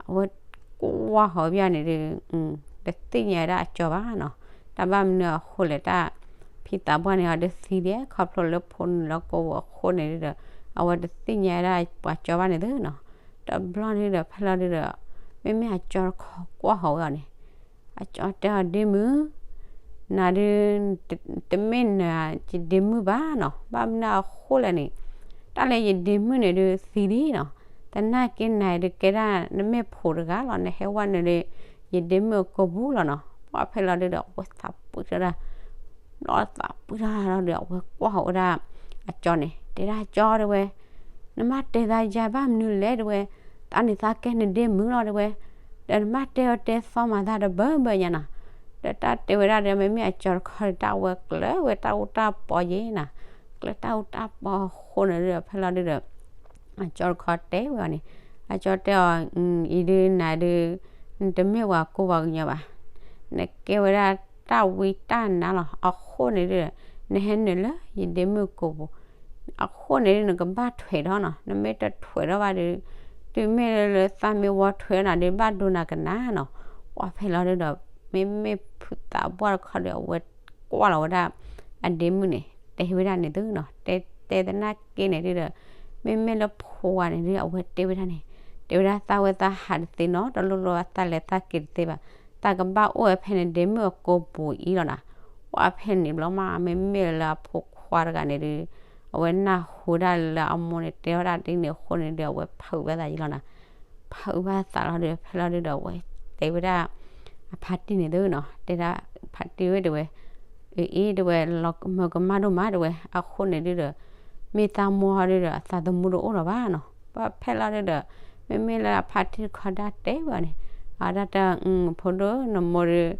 အဝဲကွၢ်ဃီၤဘၣ်န့ၣ်ဒုး တသ့ၣ်ညါဝဲဒၣ်အကၠီဘၣ်နီၤ, တၢ်ဘၣ်မနုၤအဃိလဲၣ် တၢ် ဖံသးပှၢ်န့ၣ်အီၤဒုးသံဒဲး ခီဖျိလၢဖိနုာ်လၢကိာ်ပူၤအဃိန့ၣ်ဒုးဒီး အဝဲတသ့ၣ်ညါဝဲဒၣ်ပှၤကၠီဘၣ်န့ၣ်သုနီၤ, တဘျီန့ၣ်ဒီး ဖဲလီၤဒုဒီး မ့မ့ၢ်အကၠီတခီကွၢ်ဃီၤဝဲအီၤန့ၣ် အကၠီတဲအီၤ ဒ့မုၣ် နၤဒုး တမ့ၢ်နၤ ယဒ့မုၣ်ဘၣ်နီၤ, ဘၣ်မနုၤအဃိလဲၣ်န့ၣ် တၢ်လၢယဒ့မုၣ်န့ၣ်ဒုးသံလံနီၤ, သနာ်က့နၤဒုးကဲဒၣ် နမ့ၢ်ဖိတဂၤလီၤ နဟဲဝဲနုာ်လၢ ယဒ့မုၣ်အကိာ်ပူၤလီၤနီၤ, ပှၢ်ဖဲလီၤဒုဒီး အဝဲသးပှံၢ်ထီၣ်ဒၣ် ဘျီသးပှံၢ်ထီၣ်လီၤဒုး အဝဲကွၢ်ဃီၤဝဲဒၣ် အကၠီန့ၣ် တဲဒၣ်ကၠီတဲဝဲ နမါတဲသးယၤဘၣ်မနုၤလဲၣ်တဲဝဲ, သးန့ၣ်သးကဲနဒ့မုၣ်လီၤတဲဝဲ, ဒီးနမါတဲအီၤတဲသီမၤသးတဘၢဘၢညါနီၤ, ဒီးတၢ်တဲဝဲဒၣ်ဒီး မ့မ့ၢ်အကၠီတခီဒီး တၢ်ဝဲကျၢၤဝဲတၢ်အူတၢ်ပီယဲနီၤ, ကျၢၤတၢ်အူတၢ်ပီအဃိန့ၣ်ဒီး ဖဲလီၤဒုဒီး အကၠီတခီတဲဝဲအီၤန့ၣ်, အကၠီတဲအီၤ အံၤဒုးနၤဒုး နတမ့ၢ်ပှၤကိၢ်ပှၤကညီဘၣ်, နကဲဝဲဒၣ်တၢ်ဝံတၢ်နါလီၤ, အဃိန့ၣ်ဒုး နဟဲနုာ်လၢယဒ့မုၣ်ကိာ်ပူၤ, အဃိန့ၣ်ဒုး နကဘၣ်ထွဲးထီၣ်နီၤ, နမ့ၢ်တထွဲးထီၣ်ဘၣ်ဒီး တုၤမ့ၢ်လၢလၢသးမ့ၢ်ဝီထွဲးနၤဒုး ဘၣ်ဒိနၤကနၣ်နီၤ, ပှၢ်ဖဲလီၤဒုဒီး မ့မ့ၢ်ဖုသးပှၢ်တခီဒီး အဝဲကွၢ်လီၤဝဲဒၣ် အဒ့မုၣ်န့ၣ် တဲဝဲဒၣ်န့ၣ်သုနီၤ, တဲတဲသနာ်က့န့ၣ်ဒုဒီး မ့မ့ၢ်လၢဖိဝါန့ၣ်ဒုး အဝဲတဲဝဲဒၣ်န့ၣ်, တဲဝဲဒၣ်သးဝဲသးဟးတသ့နီၤ, တလိၣ်လိၣ်သးလဲၤသးက့ၤတသ့ဘၣ်, သးကဘၣ်အိၣ်ဝဲဖဲနဒ့မုၣ်အကိာ်ပူၤအံၤလီၤနီၤ, ပှၢ်ဖဲန့ၣ်ဘျီမး မ့မ့ၢ်လၢအဖိခွါတဂၤန့ၣ်ဒုး အဝဲနၢ်ဟူဝဲဒၣ်လၢအမိၢ်န့ၣ် တဲဝဲဒၣ်ဒ်န့ၣ်အဃိန့ၣ်ဒီး အဝဲဖုးဘၣ်သးယံလီၤနီၤ. ဖုးဘၣ်သးလီၤဒီး ဖဲလီၤဒုဒီး အဝဲတဲဝဲဒၣ် အဖါတံၢ်န့ၣ်သုနီၤ, တဲဒၣ်ဖါတံၢ်ဝဲတဲဝဲ, အ့ အ့ တဲဝဲ, လီၤမၢကမၣ်ဒိၣ်မးတဲဝဲ, အဃိန့ၣ်ဒုဒီး မ့ၢ်သးမိၢ်ဟီဒုဒီး အသးသမူတအိၣ်လၢၤဘၣ်နီၤ. ဘၣ်ဖဲလီၤဒုဒီး မ့မ့ၢ်လၢအဖါတံၢ်တခီဒၣ်တဲဝဲအီၤန့ၣ်, အတၢ်တဲ ဖိဒိၣ် နမိၢ်ဒီး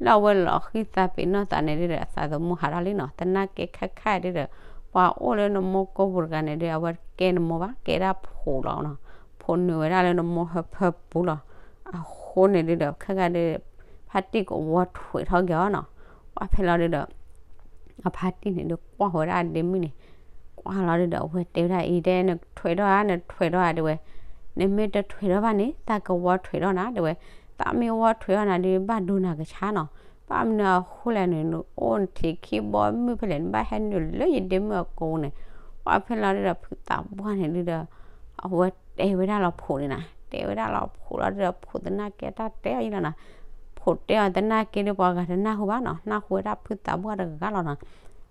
လၢအဝဲလီၤဃံသးပ့ၤနီၣ်သးန့ၣ်ဒုဒီး အသးသမူဟးထီၣ်လံနီၤ. သနာ်က့ခဲခါဒုဒီး ပှၤအိၣ်လၢနမိၢ်ကိာ်ပူၤတဂၤန့ၣ်ဒု အဝဲတကဲနမိၢ်ဘၣ်, ကဲဒၣ်ဖိလီၤနီၤ. ဖိနုာ်ဝဲဒၣ်လၢနမိၢ်ဟၢဖၢပူၤလီၤ. အဃိန့ၣ်ဒုဒီး ခဲခါဒု ဖါတံၢ်ကဝီထွဲးထီၣ်က့ၤအီၤနီၤ. ဘၣ်ဖဲလီၤဒုဒီး အဖါတံၢ်န့ၣ်ဒုကွၢ်ဝဲဒၣ်အဒ့မုၣ်န့ၣ်, ကွၢ်လီၤဒုဒီး အဝဲတဲဝဲဒၣ်အံၤ တဲ နထွဲးထီၣ်ဧါ နထွဲးထီၣ်ဧါတဲဝဲ, နမ့ၢ်တထွဲးထီၣ်ဘၣ်န့ၣ် သးကဝီထွဲးထီၣ်နၤတဲဝဲ, သးမ့ၢ်ဝီထွဲးထီၣ်နၤဒု ဘၣ်ဒိနၤကဆါနီၤ. ဘၣ်မနုၤအဃိလဲၣ်န့ၣ် နအိၣ်နထံးခံဘီမုၢ်ဖဲလဲၣ် နဘၣ်ဟဲနုာ်လၢယဒ့မုၣ်အကိာ်ပူၤန့ၣ်. ဘၣ်ဖဲလီၤဒုဒီး ဖုသးပှၢ်န့ၣ်ဒုဒီး အဝဲတဲဝဲဒၣ်လီၤဖိန့ၣ်နီၤ, တဲဝဲဒၣ်လီၤဖိလီၤဒုဒီး ဖိသနာ်က့တၢ်တဲအီၤယံလီၤနီၤ. ဖိတဲအီၤသနာ်က့ဒုပှၤဂၤတနၢ်ဟူဘၣ်နီၤ, နၢ်ဟူဝဲဒၣ်ဖုသးပှၢ်တဂၤလီၤနီၤ.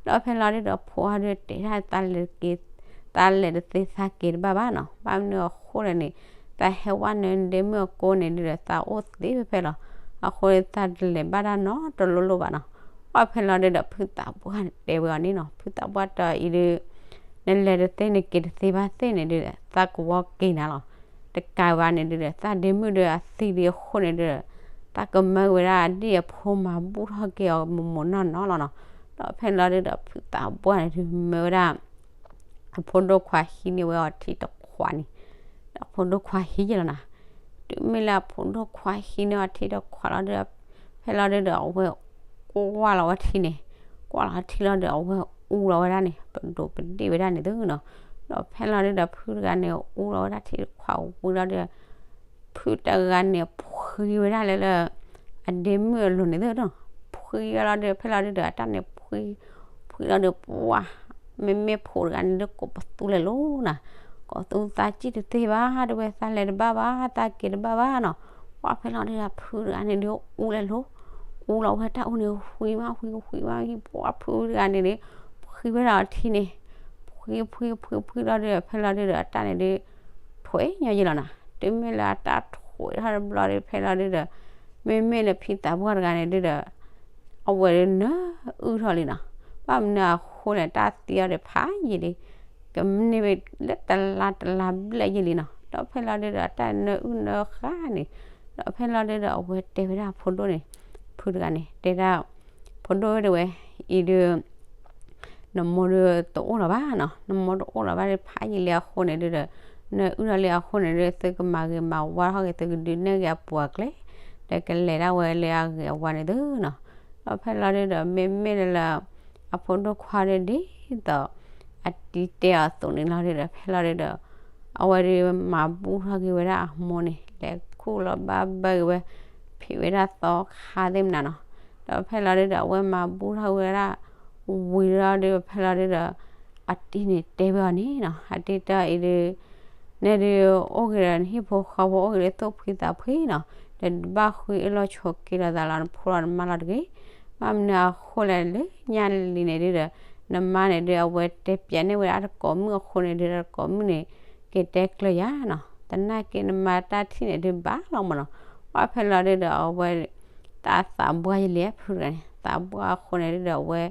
ဒီးဖဲလီၤဒုဒီး ဖိအီၤဒုတဲဒၣ် သးလဲၤတသ့သးက့ၤတဘၣ်ဘၣ်နီၤ, ဘၣ်မနုၤအဃိလဲၣ်န့ၣ် သးဟဲဝဲနုာ်ဒ့မုၣ်အကိာ်န့ၣ်ဒုဒီး သးအိၣ်သ့ဖဲဖဲလီၤ. အဃိသးတလဲၤဘၣ်တၢ်နီတလိၤလိၤဘၣ်နီၤ. ဘၣ်ဖဲလီၤဒုဒီး ဖုသးပှၢ်န့ၣ်တဲဝဲအီၤန့ၣ်နီၤ, ဖုသးပှၢ်တဲအီၤအံၤဒု နလဲၤတသ့နက့ၤတသ့ဘၣ်သ့ၣ်န့ၣ်ဒုဒီး သးကဝီက့ၤနၤလီၤ. တကးဘၣ်န့ၣ်ဒုဒီး သးဒ့မုၣ်ဒီးအသံလံအဃိန့ၣ်ဒုဒီး သးကမၢဝဲဒၣ်အဒ့ၣ်အဖိမၤဘူၣ်ထီၣ်က့ၤအီၤမိၢ်မိၢ်နီၢ်နီၢ်လီၤနီၤ. ဒီးဖဲလီၤဒုဒီး ဖုသးပှၢ်န့ၣ်ဒုမၢဝဲဒၣ် အဖိဒိၣ်ခွါဟံးန့ၢ်ဝဲအီၤထံတခွးန့ၣ်, ဒီးအဖိဒိၣ်ခွါဟံးယဲလီၤနီၤ. တုၤမ့ၢ်လၢအဖိဒိၣ်ခွါဟံးန့ၢ်အီၤထံတခွးလီၤဒုဒီး ဖဲလီၤဒုဒီး အဝဲကွၢ်လီၤဝဲထံန့ၣ်, ကွၢ်လီၤထံလီၤဒီး အဝဲအူလီၤဝဲဒၣ်န့ၣ် ပဒိးပဒ့ၣ်ဝဲဒၣ်န့ၣ်သုနီၤ. ဒီးဖဲလီၤဒုဒီး ဖုတဂၤန့ၣ် အူလီၤဝဲဒၣ်ထံတခွးဝံၤလီၤဒီး ဖုတဂၤန့ၣ် ဖှံဝဲဒၣ်လၢလၢ အဒ့မုၣ်အလိၤန့ၣ်သုနီၤ. ဖှံဝဲလီၤဒီး ဖဲလီၤဒုဒီး အတၢ်န့ၣ်ဖှံ, ဖှံလီၤဒီး ပှၤ မ့မ့ၢ်ဖိတဂၤန့ၣ်ဒု ကိးပသူလဲၤလိၤနီၤ, ကိးသူသးစံၣ်တသ့ဘၣ် တဲဝဲ, သးလဲၤတဘၣ်ဘၣ် သးက့ၤတဘၣ်ဘၣ်နီၤ. ပှၤဖဲလီၤဒုဒီး ဖုတဂၤန့ၣ်ဒု အူလဲၤလိၤ, အူလီၤဝဲတၢ်အူန့ၣ် ဝံၤမးဝံၤဝံၤမးဝံၤ ပှၤဖုတဂၤန့ၣ်ဒု ဖှံဝဲဒၣ်အီၤထံန့ၣ်, ဖှံဖှံဖှံဖှံလီၤဒုဒီး ဖဲလီၤဒုဒီး အတၢ်န့ၣ်ဒု ထွဲညီယံလီၤနီၤ. တုၤမ့ၢ်လၢအတၢ်ထွဲထီၣ်တဘျီဒီး ဖဲလီၤဒုဒီး မ့မ့ၢ်လၢဖုသးပှၢ်တဂၤန့ၣ်ဒုဒီး အဝဲဒုနၢအုၣ်ထီၣ်လံနီၤ. ဘၣ်မနုၤအဃိလဲၣ် တၢ်သံအီၤဒီးဖးယံာ်လံ, ကမ့ၢ်လၢတလါတလါဘျဲၣ်ယံာ်လံနီၤ. ဒီးဖဲလီၤဒုဒီး အတၢ်နၢအုၣ်နၢဃါန့ၣ်, ဒီးဖဲလီၤဒုဒီး အဝဲတဲဝဲဒၣ်ဖိဒိၣ်န့ၣ်, ဖုတဂၤန့ၣ် တဲဒၣ် ဖိဒိၣ်ဝဲတဲဝဲ အံၤဒု နမိၢ်ဒုတအိၣ်လၢၤဘၣ်နီၤ, နမိၢ်တအိၣ်လၢၤဘၣ်ဒီး ဖးယံာ်လံအဃိန့ၣ်ဒုဒီး နၢအုၣ်ထီၣ်လံအဃိန့ၣ်ဒု သုကမၤဂ့ၤမၤဝါထီၣ်က့ၤ သုကဒုးနဲၣ်က့ၤအပှၤကျဲ ဒီးကလဲၤဒၣ်ဝဲလၢအဂ့ၤအဝါန့ၣ်သုနီၤ. ဒီးဖဲလီၤဒုဒီး မ့မ့ၢ်လၢ အဖိဒိၣ်ခွါဒုဒ်သိး အတံၤတဲအီၤအသိးန့ၣ်လီၤဒုဒီး ဖဲလီၤဒုဒီး အဝဲဒုမၤဘူၣ်ထီၣ်က့ၤဝဲဒၣ်အမိၢ်န့ၣ် လဲၤခူၣ်လီၤဘၣ်ဘၢက့ၤဝဲ ဖံးဝဲဒၣ်သီခါသ့ၣ်မနုၤနီၤ. ဒီးဖဲလီၤဒုဒီး အဝဲမၤဘူၣ်ထီၣ်က့ၤဝဲဒၣ် ဝံၤလီၤဒု ဖဲလီၤဒုဒီး အတံၤန့ၣ်တဲဝဲအီၤန့ၣ်နီၤ, အတံၤတဲအီၤအံၤဒု နဲဒု အိၣ်ဂ့ၤဒီးနဟံၣ်ဖိဃီဖိ အိၣ်ဂ့ၤဒီးသူၣ်ဖှံသးဖှံနီၤ, ဒီးဘၣ်ဃုအ့ၣ်လိာ်ဆိးက့လိာ်သးလီၤ နဖိလီၤနမါလီၤတဂ့ၤ. ဘၣ်မနုၤအဃိလဲၣ် လၢညါလံန့ၣ်ဒုဒီး နမါန့ၣ်ဒု အဝဲတဲပျးန့ၢ်ဝဲဒၣ်တကိးမုၣ်အဃိန့ၣ်ဒု တကိးမုၣ်န့ၣ် က့ၤတဲကျၢၤယၤနီၤ, သနာ်က့နမါတၢ်ထံၣ်န့ၣ်ဒုဘၣ်လီၤမးနီၤ. ပှၤဖဲလီၤဒုဒီး အဝဲ တၢ်သးပှၢ်ယံာ်လံ ဖုတဂၤန့ၣ် သးပှၢ်အဃိန့ၣ်ဒုဒီး အဝဲ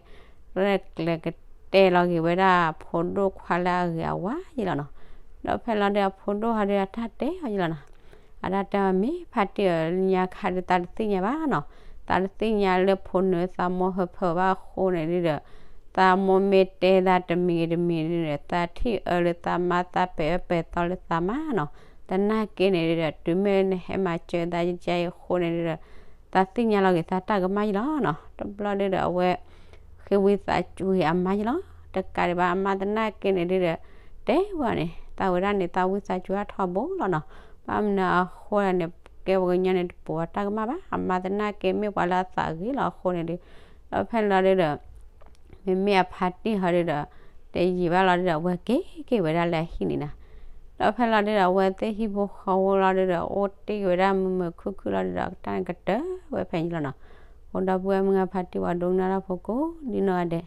ရဲၣ်ကျဲၤကတဲလီၤက့ၤဝဲဒၣ် ဖိဒိၣ်ခွါလၢအဂ့ၤအဝါယံာ်လီၤနီၤ. ဒီးဖဲလီၤဒု အဖိဒိၣ်ဟီဒု အတၢ်တဲအီၤယံာ်လီၤနီၤ, အတၢ်တဲအီၤ မ့ၢ်ဖါတံၢ်ဧၢ လၢညါခါဒု သးတသ့ၣ်ညါဘၣ်နီၤ, သးတသ့ၣ်ညါလၢဖိနုာ်သးမိၢ်ဟၢဖၢဘၣ်အဃိန့ၣ်ဒုဒီး သးမိၢ်မ့ၢ်တဲသးတမံၤဂ့ၤတမံၤဒုဒီး သးထံၣ်အၢလၢသးမါ သးပဲာ်အၢပဲာ်သီလၢသးမါနီၤ. သနာ်က့န့ၣ်ဒုဒီး တုၤမ့ၢ်နဟဲမၤစၢၤသးယါအံၤအဃိန့ၣ်ဒုဒီး သးသ့ၣ်ညါလီၤက့ၤသးတၢ်ကမၣ်ယံာ်လီၤနီၤ. တဘျီဒုဒီး အဝဲ ဃ့ဝံသးစူၤက့ၤအမါယံာ်လီၤ. တကးဒံးဘၣ် အမါသနာ်က့န့ၣ်ဒုဒီး တဲဝဲန့ၣ် သးဝဲဒၣ်န့ၣ် သးဝံသးစူၤအါထီဘိလီၤနီၤ. ဘၣ်မနုၤအဃိန့ၣ် ကဲပှၤကညီန့ၣ် တပိာ်အတၢ်ကမၣ်ဘၣ်. အမါသနာ်က့မ့ၢ်ပှၤလၢအသးဂ့ၤလီၤအဃိန့ၣ်ဒု ဒီးဖဲလီၤဒုဒီး မ့မ့ၢ်အဖါတံၢ်ဟီဒုဒီး တယံာ်ဘၣ်လီၤဒုဒီး အဝဲက့ၤက့ၤဝဲဒၣ်လၢအဟံၣ်န့ၣ်နီၤ. ဒီးဖဲလီၤဒုဒီး အဝဲသ့ၣ်ဟံၣ်ဖိဃီဖိလီၤဒုဒီး အိၣ်တ့ၢ်က့ၤဝဲဒၣ်မုာ်မုာ်ခုၣ်ခုၣ်လီၤဒုဒီး တၢ်န့ၣ်ကတၢၢ်ဝဲဖဲန့ၣ်လီၤနီၤ. အဃိဒီပုၢ်ဝဲၢ်မုၢ်ဂၤဖါတံၢ် ပှၤဒိကနၣ်တၢ်ဖိကိးဒ်နီၢ်ဂၤဒဲး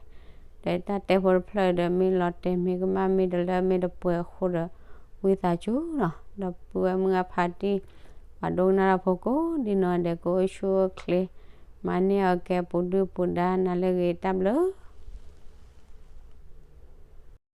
ဒီးတၢ်တဲဖိတဖျၢၣ်ဒီး မ့ၢ်လီၤတဲာ်မ့ၢ်ကမၣ် မ့ၢ်တလၢမ့ၢ်တပှဲၤအဃိဒီး ဝံသးစူၤလီၤ. ဒီပုၢ်ဝဲၢ်မုၢ်ဂၢ်ဖါတံၢ် ပှၤဒိကနၣ်တၢ်ဖိကိးဒ်နီၢ်ဒဲး ကအိၣ်ဆူၣ်အိၣ်ချ့ မၤန့ၢ်အီၤကဲပူၤဒုၣ်ပူၤဒါ နၤလၢအဂ့ၤ တၢ်ဘျုး